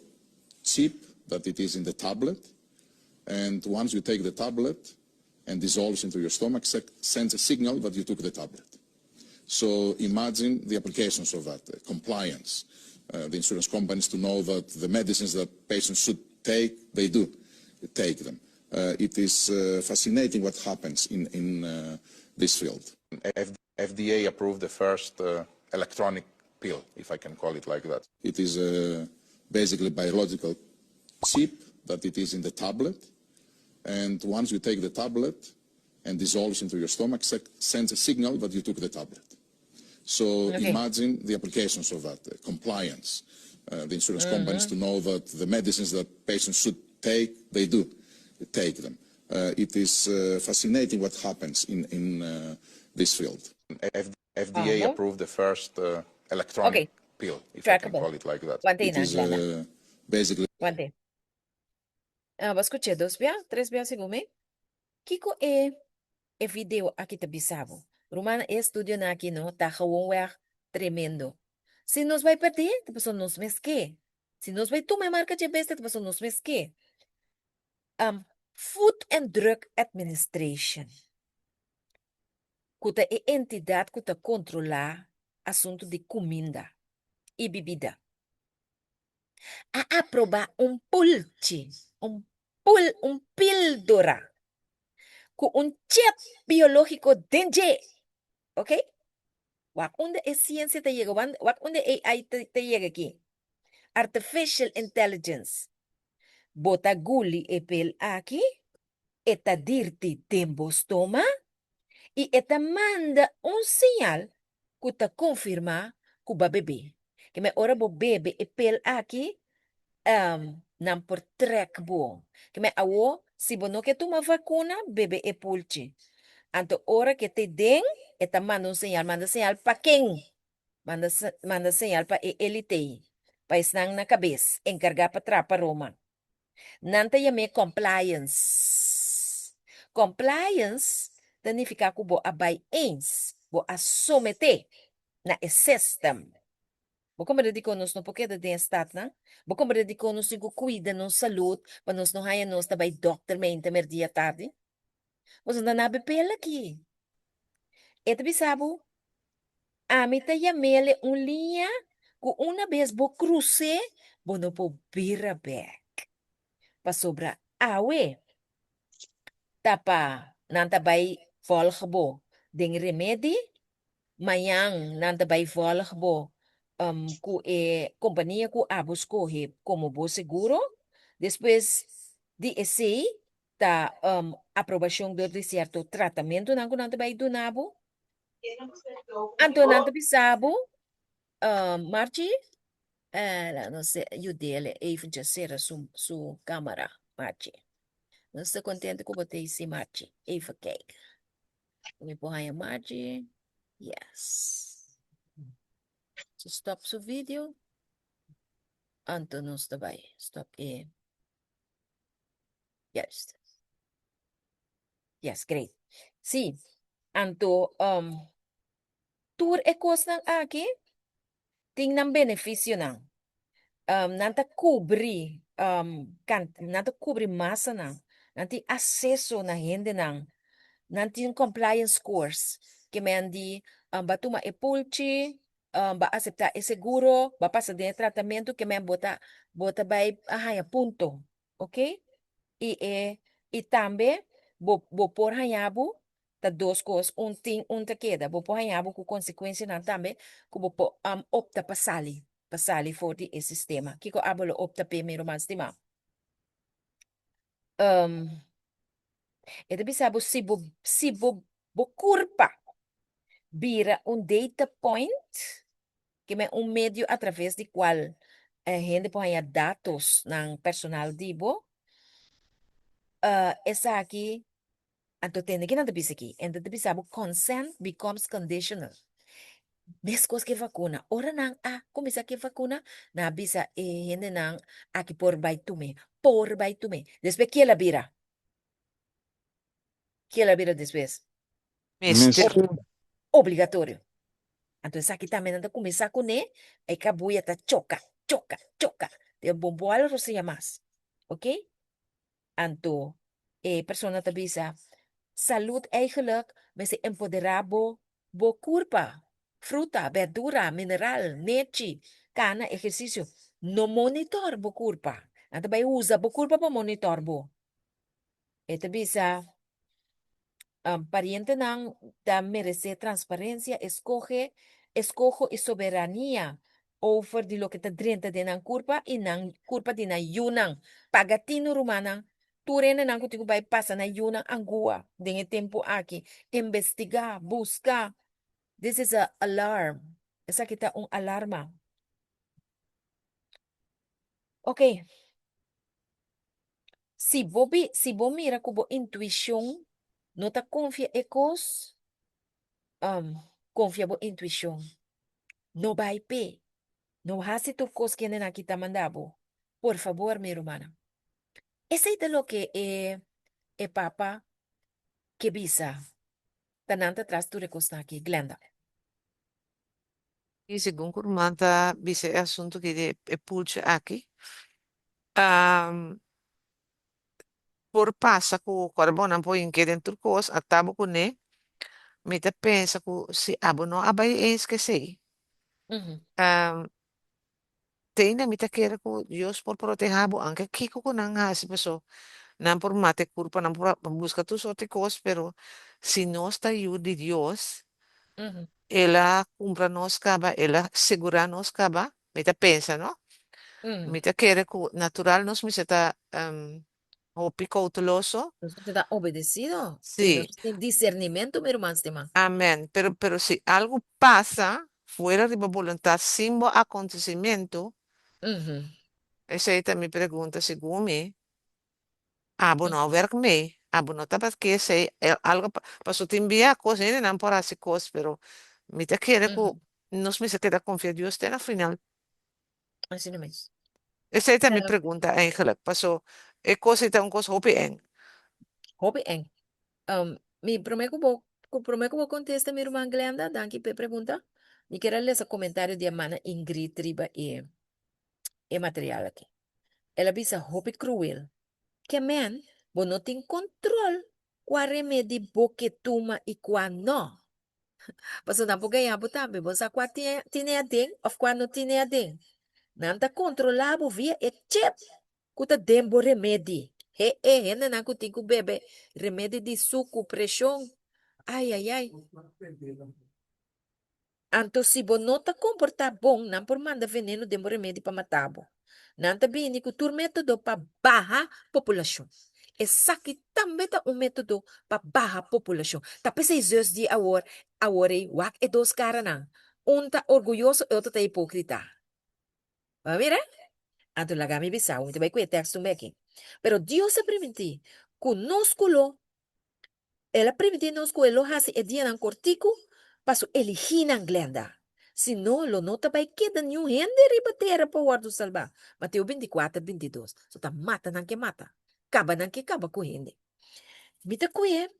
chip that it is in the tablet and once you take the tablet and dissolves into your stomach sends a signal that you took the tablet. So imagine the applications of that, compliance, the insurance companies to know that the medicines that patients should take, they do take them. It is fascinating what happens in in this field. FDA approved the first electronic pill, if I can call it like that. It is a basically biological chip that it is in the tablet and once you take the tablet and dissolves into your stomach sends a signal that you took the tablet. So Okay. imagine the applications of that, compliance, the insurance companies to know that the medicines that patients should take, they do take them. It is fascinating what happens in in this field. FDA Aha. approved the first electronic Okay, pill, if I can trackable. call it like that. Wante It einan, is Glenda. basically Wante. Ah, bo a skuch'é dos bia, tres bia segun mi. Kiko e e video aki ta bisa bo? Rumannan, e estudionan aki no ta gewoonweg tremendo. Si nos bai perdí, ta pasobra nos mes ke. Si nos bai tuma e marka dje bestia, ta pasobra nos mes ke. Food and Drug Administration, ku ta e entidat ku ta kontrolá asuntu di kuminda i bibida, a aprobá un pulchi, un pul, un píldora ku un chip biológiko den dje. Ok? Wak unda e siensia ta yega, wak unda e AI ta, ta yega aki. Artificial Intelligence. Bo ta guli e pel aki, e ta dirti den bo stoma i e ta manda un señal ku ta konfirmá ku bo a bebé. Ke men ora bo bebe e pel aki, nan por trèk bo. Ke men awo, si bo no ke tuma vakuna, bebe e pulchi. Anto ora ke te den, e ta manda un señal. Manda señal pa ken? Manda manda señal pa e elite, pa esnan na kabes, enkargá pa trapa Roma. Nan ta yam'é compliance. Compliance ta nifiká ku bo a bai eens, bo a someté na e system. Bo komprende dikon nos no por keda den e statnan? Bo komprende dikon nos tin ku kuida nos salud pa nos no haña nos ta bai dòkter meinta, merdia, tardi? Boso ta na bepel aki. E ta bisa bo, Ami ta yam'el e un liña ku una bes bo krus'é, bo no por bira bèk. Pasobra awe ta pa nan ta bai vòlg bo den remedi, mañan nan ta bai vòlg bo ku e kompania ku abo skohe komo bo seguro, despues di esei ta aprobashon dor di sierto tratamentunan ku nan ta bai duna bo. Anto nan ta bisa bo, Marchi, la nos yud'el eventjes sera su su camera, Marchi. Nos ta contento cu bo ta ey si, Marchi. Even kijk. Mi por haña Marchi. Yes. So stop su video. Anto nos ta bai stop e. Juist. Yes, great. Sí, anto um. Tur e kosnan aki tin nan benefisionan. Nan ta kubri nan ta kubri masanan, nan tin aseso na hendenan, nan tin compliance scores ke men di bo a tuma e pulchi, bo a aseptá e seguro, bo a pasa den e tratamentu ke men bo ta bo ta bai a haña punto, oke. I e i tambe bo bo por haña bo ta dos kos, un tin un ta keda. Bo por haña bo ku konsekuensianan tambe ku bo por opta pa sali, pa sali for di e sistema. Kiko abo lo opta p'e, mi ruman stimá? E ta bisa bo si bo si bo bo kurpa bira un data point, ke men un medio atraves di kual hende por haña datosnan personal di bo, esaki Anto tende ke nan ta bisa aki? Nan ta bisa bo consent becomes conditional. Meskos ke vakuna. Ora nan a kuminsá ke vakuna, nan a bisa e hendenan aki por bai tum'é, por bai tum'é. Despues kiel a bira? Kiel a bira despues? Mester. Obligatorio. Anto esaki tambe nan ta kuminsá kuné, e kabuya ta choka, choka, choka. Te bomboal rosea mas. Oké? Anto e persona ta bisa, Salud eigenlijk mester empoderá bo bo kurpa, fruta, berdura, mineral, nechi, kana, ehersisio. No monitor bo kurpa. Nan ta bai usa bo kurpa pa monitor bo. E ta bisa, Parientenan ta meresé transparensia, eskohe, eskoho i soberania over di loke ta drenta den nan kurpa i nan kurpa di nan yunan. Paga tinu, rumannan. Tur hendenan ku tin ku bai pasa nan yunan angua den e tempu aki. Investigá, buska. This is a alarm. Esaki ta un alarma. Oké. Si bo bi, si bo mira ku bo intuishon no ta konfia e kos, konfia bo intuishon. No bai p'e. No hasi tur kos kendenan aki ta manda bo. Por fabor, mi rumannan. Esei ta loke e e papa ke bisa. Ta nan ta tras tur e kosnan aki. Glenda. I segun ku ruman ta bisa e asuntu aki di e pulchi aki, por pasa ku ora bo nan por hinke den tur kos, a tabo kuné, mi ta pensa ku si abo no a bai eens ku esei, te ainda mi ta kere ku Dios por protehá bo anke kiko ku nan hasi paso nan por mata e kurpa, nan por buska tur sorti kos, pero si nos ta yu di Dios, El a kumpra nos kaba, el a segurá nos kaba, mi ta pensa, no? Mi ta kere ku natural nos mester ta hopi kouteloso. Nos mester ta obedesido. Sí. I nos tin disernimentu, mi ruman stimá. Amèn. Pero, pero si algu pasa fuera di bo boluntat sin bo akontesimentu, esei ta mi pregunta, segun mi, Abo no a werk mee, abo no tabata ke esei, algo paso tin bia kos hendenan por hasi kos pero mi ta kere ku nos mester keda konfia Dios te na final. Asina mes. Esei ta mi pregunta eigenlijk, paso e kos ei ta un kos hopi eng. Hopi eng. Mi prome ku bo prome ku bo kontesta mi ruman Glenda, danki pa e pregunta. Mi kier a lesa komentario di hermana Ingrid riba e e material aki. El a bisa hopi kruel, Ke men, bo no tin kontrol kua remedi bo ke tuma i kua no. Pasobra nan por gaña bo tambe, bo no sa kua tine aden òf kua no tine aden. Nan ta kontrolá bo via e chip ku ta den bo remedi. He e hendenan ku tin ku bebe remedi di suku, preshon, ayayay. Anto si bo no ta komportá bon, nan por manda veneno den bo remedi pa mata bo. Nan ta bini ku tur método pa baha populashon. Esaki tambe ta un método pa baha populashon. Ta p'esei Zeus di awor, awor ei, wak e dos karanan. Un ta orguyoso, e otro ta hipókrita. Bo a mira? Anto laga mi bisa bo, mi ta bai ku e teksto un beki. Pero Dios a primintí ku nos ku lo El a primintí nos ku e lo hasi e dianan kortiku pa su eligínan, Glenda. Si no, lo no ta bai keda niun hende riba tera pa wòrdu salbá. Mateo bintikuater, bintidos. So ta mata nan ke mata, kaba nan ke kaba ku hende. Mi ta kuye.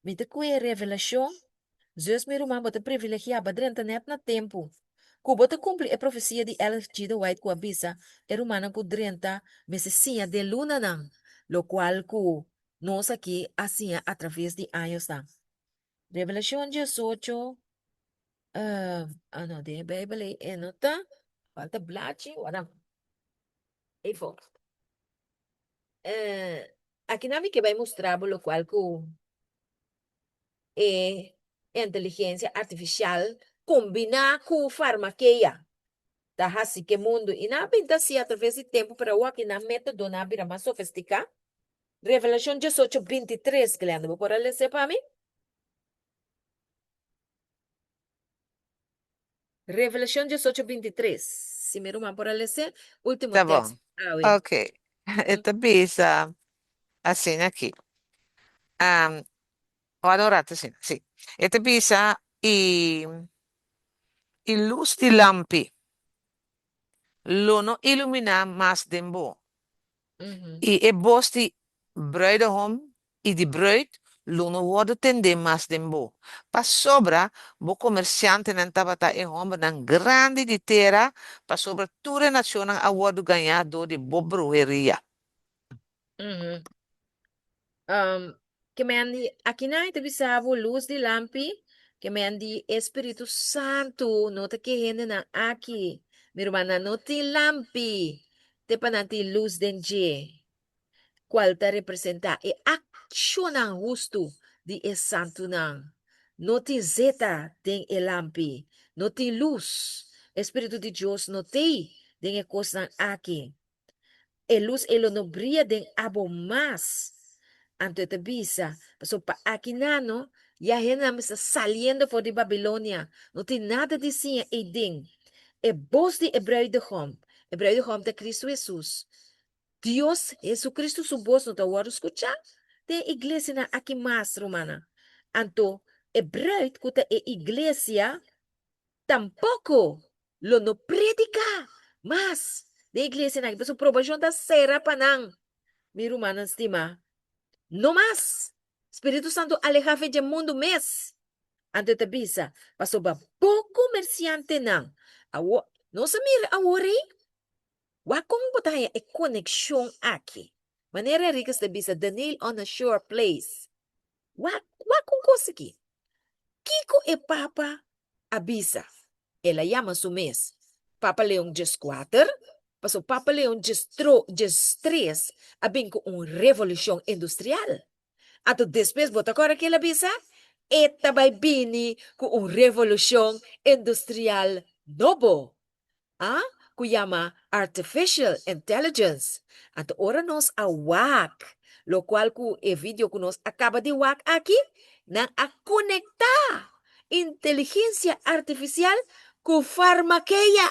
Mi ta kue Revelashon, Zus mi ruman bo ta privilegiá, bo a drenta nèt na tempu. Ku bo ta kumpli e profesia di Ellen G. de White ku a bisa e rumannan ku drenta mester siña den lunanan, lokual ku nos aki a siña atraves di añosnan. Revelashon 18, ah no, den e Beibel ei e no ta, falta blachi, wara. Ei fo. Akinan mi ke bai mustra bo lokual ku e inteligensia artifisial kombiná ku farmakeia ta hasi ku e mundu. I nan a bin ta hasi atraves di tempu, pero awor aki nan métodonan a bira mas sofistiká. Revelashon 18, 23, Glenda, bo por a les'é pa mi? Revelashon 18, 23. Si mi ruman por a les'é, último Ta bon. tekst awe. Ok. E ta bisa asina aki. Um, wak un rato asina, si. E ta bisa i i lus di lampi lo no iluminá mas den bo. I e bos di bruidegom i di bruid lo no wòrdu tendé mas den bo, pasobra bo komersiantenan tabata e hòmbernan grandi di tera, pasobra tur e nashonnan a wòrdu gañá dor di bo bruheria. Ke men di, Akinan e ta bisa bo lus di lampi, ke men di e Spiritu Santu no ta ke hendenan aki. Mi rumannan no tin lampi te pa nan tin lus den dje, kual ta representá e akshonnan hustu di e santunan. No tin zeta den e lampi, no tin lus. E Spiritu di Dios no t'ei den e kosnan aki. E lus ei lo no bria den abo mas. Anto e ta bisa, Pasobra pa aki nano, ya hendenan mester saliendo for di Babilonia. No tin nada di siña ei den. E bos di e bruidegom, e bruidegom ta Cristo Hesus. Dios, Hesucristo su bos no ta wòrdu skuchá den e iglesianan aki mas, rumannan. Anto e bruid ku ta e iglesia Tampoko lo no prediká mas den iglesianan aki, pasobra probashon ta sera pa nan. Mi rumannan stimá, no mas! Spiritu Santu alehá fe dje mundu mes. Anto e ta bisa, Pasobra bo komersiantenan. Awor, nos a mira awor ei? Wak kon bo ta haña e konekshon aki? Manera Enriquez ta bisa, the nail on a sure place. Wak, wak un kos aki. Kiko e Papa a bisa? El a yama su mes Papa Leon Djeskuater, pasobra Papa Leon Djestro, Djestres a bin ku un revolushon industrial. Anto despues bo ta kòrda ke el a bisa? E ta bai bini ku un revolushon industrial nobo. A ku yama Artificial Intelligence. Anto ora nos a wak lokual ku e video ku nos a kaba di wak aki, nan a konektá inteligensia artifisial ku farmakeia,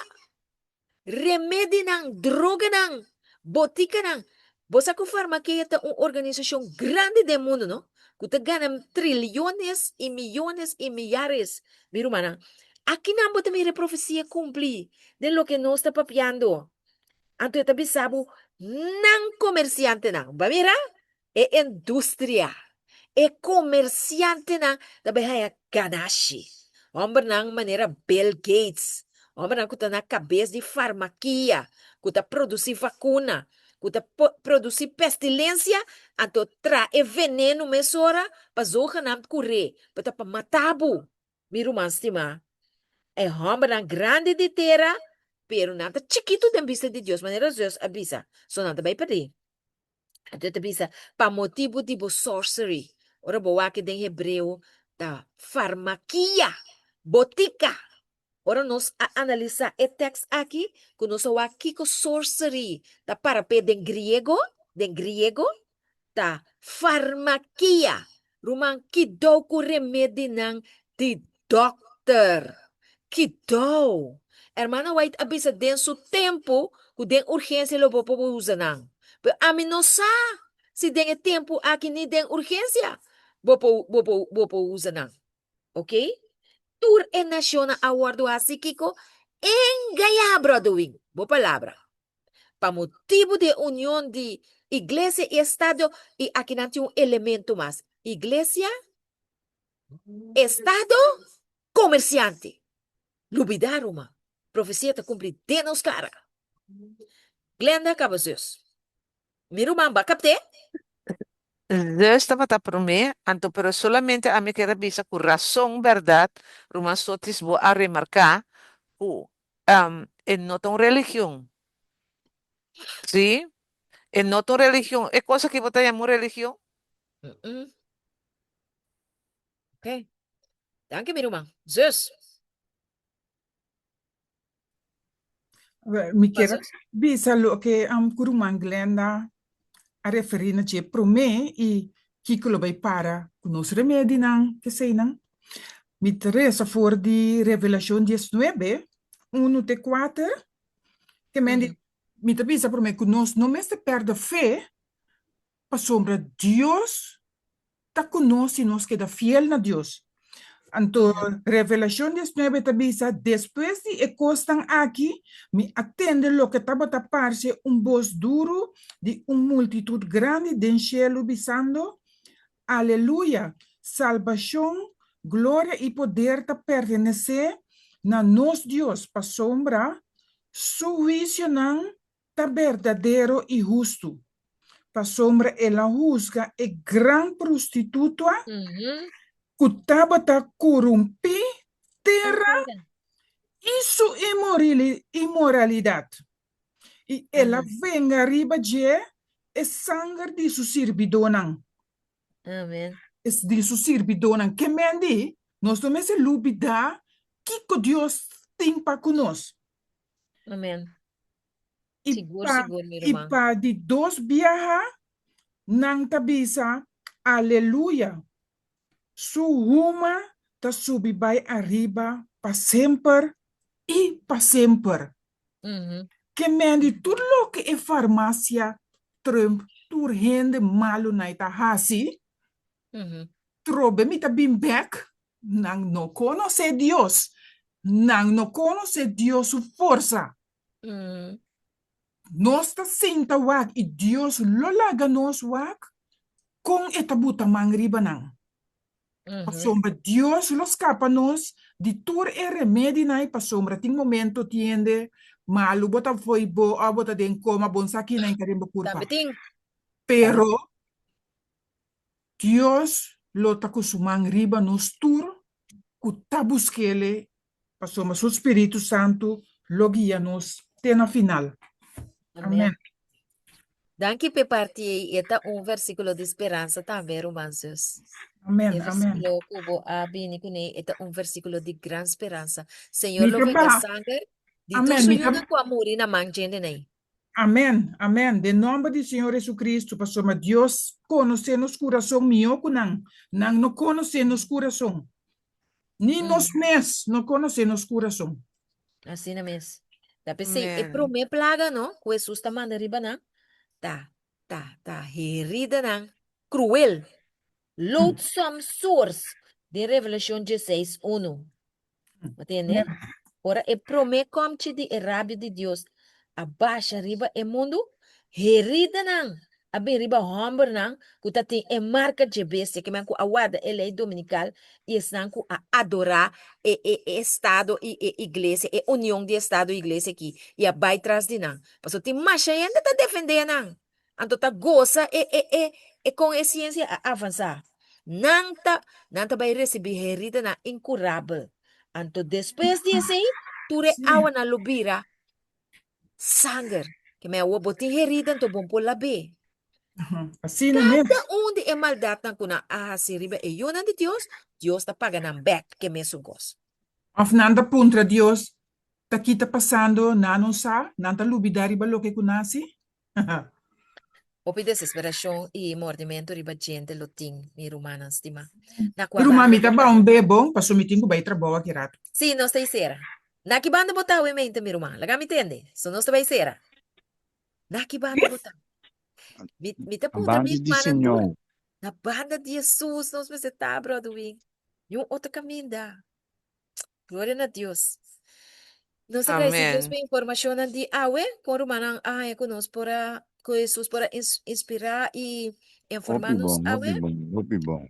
remedinan, droganan, botikanan. Bo sa ku farmakeia ta un organisashon grandi den mundu, no? Ku ta gana triliones i miyones i miyares. Mi rumannan, akinan bo ta mira e profesia kumpli den loke nos ta papiando. Anto e ta bisa bo, nan komersiantenan. Bo a mira? E industria, e komersiantenan ta bai haña ganashi. Hòmbernan manera Bill Gates, hòmbernan ku ta na kabes di farmakia, ku ta produsí vakuna, ku ta produsí pestilensia, anto tra e venenu mesora pa zogenaamd kur'é, pa ta pa mata bo. Mi ruman stimá, e hòmbernan grandi di tera, pero nan ta chikitu den bista di Dios, manera Zeus a bisa, so nan ta bai perdí. Anto e ta bisa, Pa motibu di bo sorcery, ora bo wak den hebreo ta farmakia, botika. Ora nos a analisá e tèks aki, ku nos a wak kiko sorcery ta para p'e den griego, den griego ta farmakia. Ruman, kidou ku remedinan di dòkter. Kidou! Hermana White a bisa den su tempu ku den urgensia lo bo por usa nan. Pero ami no sa si den e tempu aki ni den urgensia bo por bo por bo por usa nan. Ok? Tur e nashonnan a wòrdu hasi kiko? Engayá, Brother Wing, bo palabra. Pa motibu di e union di iglesia i estado, i akinan tin un elemento mas, iglesia. Estado komersiante. Lubidá, ruman. Profesia ta kumpli den nos kara. Glenda kaba zus. Mi ruman, bo a kapt'é? Zeus tabata promé, anto pero solamente ami kier a bisa ku rason bèrdat, ruman Sotis bo a remarká ku e no ta un religion. Sí, e no ta un religion. E kos aki bo ta yama un religion? Ok. Danki mi ruman. Zus. Wel, mi kier bisa loke um, ku ruman Glenda a referí na dje promé i kiko lo bai para ku nos remedinan, keseinan. Mi ta resa for di Revelashon diesnuebe, unu te kuater, ke men di, mi ta bisa promé ku nos no mester pèrdè fe, pasobra Dios ta ku nos si nos keda fiel na Dios. Anto Revelashon diesnuebe ta bisa, Despues di e kosnan aki, mi a tende loke tabata parse un bos duru di un multitut grandi den shelu bisando, Aleluya! Salbashon, gloria i poder ta pertenesé na nos Dios, pasobra su huisionan ta berdadero i hustu, pasobra el a husga e gran prostitutua ku tabata korumpí tera i su inmoralidat, i el a venga riba dje e sanger di su sirbidónan. Di su sirbidónan. Ke men di, nos no mester lubidá kiko Dios tin pa ku nos. Amen. I Sigur, pa, sigur, mi i ruman. pa di dos biaha nan ta bisa, Aleluya! Su huma ta subi bai ariba pa semper i pa semper. Mhm. Ke men di tur loke e farmasia Trump tur hende malu nai ta hasi, Mhm. trobe mi ta bin bek Nan no konosé Dios. Nan no konosé Dios su forsa. Nos ta sinta wak i Dios lo laga nos wak kon e ta buta man riba nan. Pasobra Dios lo skapa nos di tur e remedinan i pasobra tin momento tin hende malu bo ta fo'i bo òf bo ta den koma bo no sa kinan ta den bo kurpa. Tambe tin. Pero Dios lo ta ku su man riba nos tur ku ta busk'Ele, pasobra su Spiritu Santu lo guia nos te na final. Amen. Danki p'e parti ei, e ta un versíkulo di speransa tambe, ruman zus. Amen, E amen. versíkulo ku bo a bini kuné, e ta un versíkulo di gran speransa. Señor Mi lo ta venga ba, sanger di tur amen, su mi ta yunan ku a muri na man djende nei. Amen, amen, den nomber di Señor Jesucristo, pasobra Dios conoce nos curason mihó cu nan, nan no conoce nos curason, ni nos mes no conoce nos curason. Asina mes. Ta p'esei e Amen. promé plaga, no, ku Hesus ta manda riba nan, ta, ta, ta heridanan kruel, loathsome sores, den Revelashon dieseis unu. Bo tende? Ora e promé kòmchi di e rabia di Dios a basha riba e mundu, heridanan a bin riba hòmbernan ku ta tin e marka dje bestia, ke men ku a warda e lei dominikal i esnan ku a adorá e e e estado i e iglesia, e union di estado i iglesia akí, i a bai tras di nan. Pasobra tin masha hende ta defendé nan. Anto ta gosa e e e e kon e siensia a avansá. Nan ta nan ta bai risibí heridanan inkurabel. Anto despues di esei, tur e Sí. awanan lo bira sanger. Ke men awor bo tin herida anto bon por lab'é. Aha, Asina mes. Kada un di e maldatnan ku nan a hasi riba e yunan di Dios, Dios ta paga nan bèk ke mesun kos. Òf nan ta puntra Dios, Ta ki ta pasando? Nan no sa, nan ta lubidá riba loke ku nan hasi. Hopi desesperashon i mordimentu riba djente lo tin, mi rumannan stimá. Na kua Mi ruman, banda mi bo ta ta? ba un bebo, pasobra mi tin ku bai trabou aki rato. Sí, nos ta i sera. Na ki banda bo ta awe mente, mi ruman? Laga mi tende. So nos ta bai sera. Na ki banda bo ta? Mi, mi ta Na puntra mi banda di rumannan tur. Señor. Na banda di Hesus nos mester ta, Brother Wing. Niun otro kaminda. Gloria na Dios. Nos ta agradeci Dios Amén. pa e informacionnan di awe, con rumannan a haña cu nos por a, cu Jesus por a inspira y informa Hopi nos bon, awe. hopi bon, hopi bon.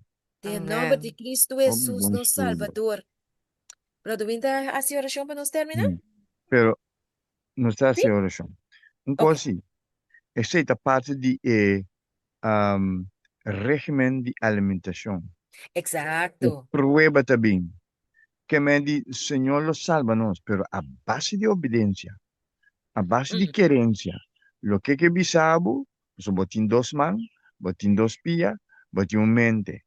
Den nomber Amen. di Cristo Hopi Jesus, bon nos studio. Salvador. Brother Winter, hasi orashon pa nos termina? Mm. Pero nos ta Sí? hasi orashon. Un Ok. kos si, esei ta parti di e um, regimen di alimentashon. E Exacto. prueba ta bin. Ke men di Señor lo salba nos, pero a base di obedensia, a base di Mm. kerensia. Loke ke bisa bo, pasobra bo tin dos man, bo tin dos pia, bo tin un mente.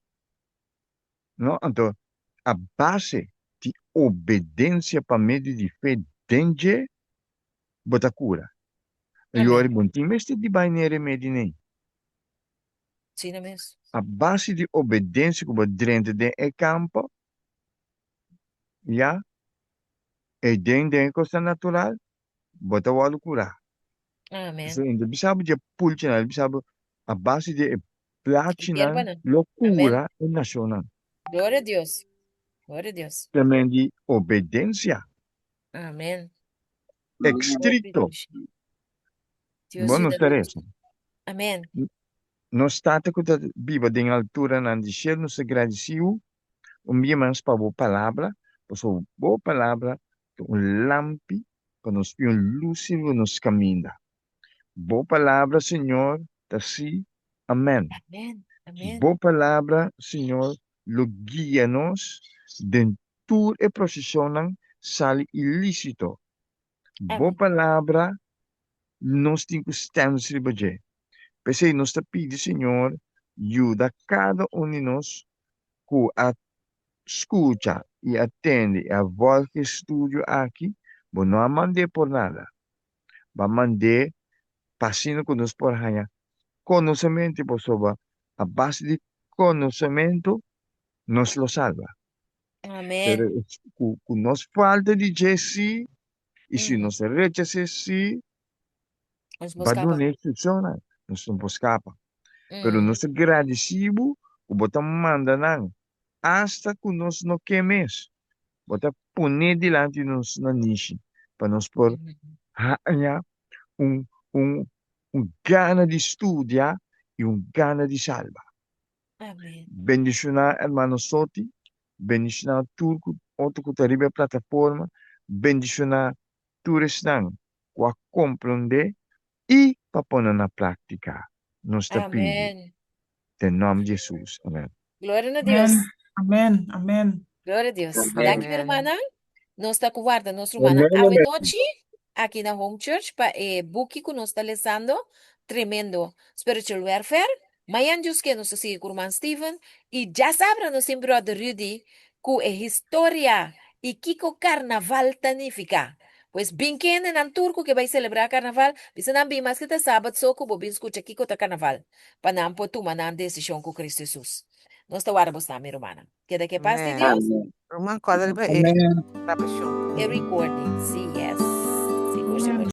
No? Anto, a base di obedensia pa medio di fe den dje, bo ta kura. Amen. Yori, bo no tin mester di bai n'e remedi nei. Asina mes. A base di obedensia ku bo drenta den e kampo, ya, e den den e kosnan natural, bo ta wòrdu kurá. Amen. So, e ta bisa bo di e pulchinan, e ta bisa bo a base di e plachinan Yerbanan. lo Amen. kura e nashonnan. Gloria a Dios. Gloria a Dios. Tamen di obedensia Amen. estrikto. Dios Bo no yuda ta nos. resa. Amen. Nos Tata ku ta biba den alturanan di shelu, nos ta gradisí U un bia mas pa Bo Palabra, pasobra Bo Palabra ta un lampi pa nos i un lus riba nos kaminda. Bo Palabra, Señor, ta sí, amèn. Amèn. Amèn. Bo Palabra, Señor, lo guia nos den tur e proseshonnan sali i lísito. Bo Amèn. Palabra nos tin ku stèns riba dje. P'esei nos ta pidi Señor yuda kada un di nos ku a skucha i a tende i a vòlg e studio aki, bo no a mand'é por nada. Bo a mand'é pa asina ku nos por haña konosementu pasobra a base di konosementu nos lo salba. Amèn. Pero ku nos falta di dje sí i si nos rechas'é sí, Nos por Ba skapa. duna instrukshonnan, nos no por skapa. Pero Mm. nos ta gradisí bo ku bo ta manda nan, asta ku nos no ke mes. Bo ta pon'é dilanti nos nanishi pa nos por Mm. haña un, un, un gana di studia i un gana di salba. Amén. Bendishoná hermano Soti, bendishoná tur ku otro ku ta riba e plataforma, bendishoná tur esnan ku a komprondé i pa pone na práktika. Nos ta pidi Amén. den nòmber di Hesus. Amèn. Gloria na Dios. Amén. Amén. Gloria a Dios. Amén. Danki mi Amén. rumannan. Nos ta ku warda nos rumannan Amén, awe amén. nochi aki na Home Church pa e buki ku nos ta lesando. Tremendo. Spiritual Warfare. Mañan Dios ke nos ta sigui ku ruman Steven i djasabra nos tin brother Rudy ku e historia i kiko karnaval ta nifiká. Pues bin kende nan tur ku ke bai selebrá karnaval, bisa nan bin maske ta sabat so ku bo bin skucha kiko ta karnaval pa nan por tuma nan desishon ku Kristu Hesus. Nos ta warda bosnan mi rumannan. Keda ke pas di Amen. Dios. Amén. Ruman kòrda riba e Amén. grabashon. E recording, si, yes. Sigur, sigur.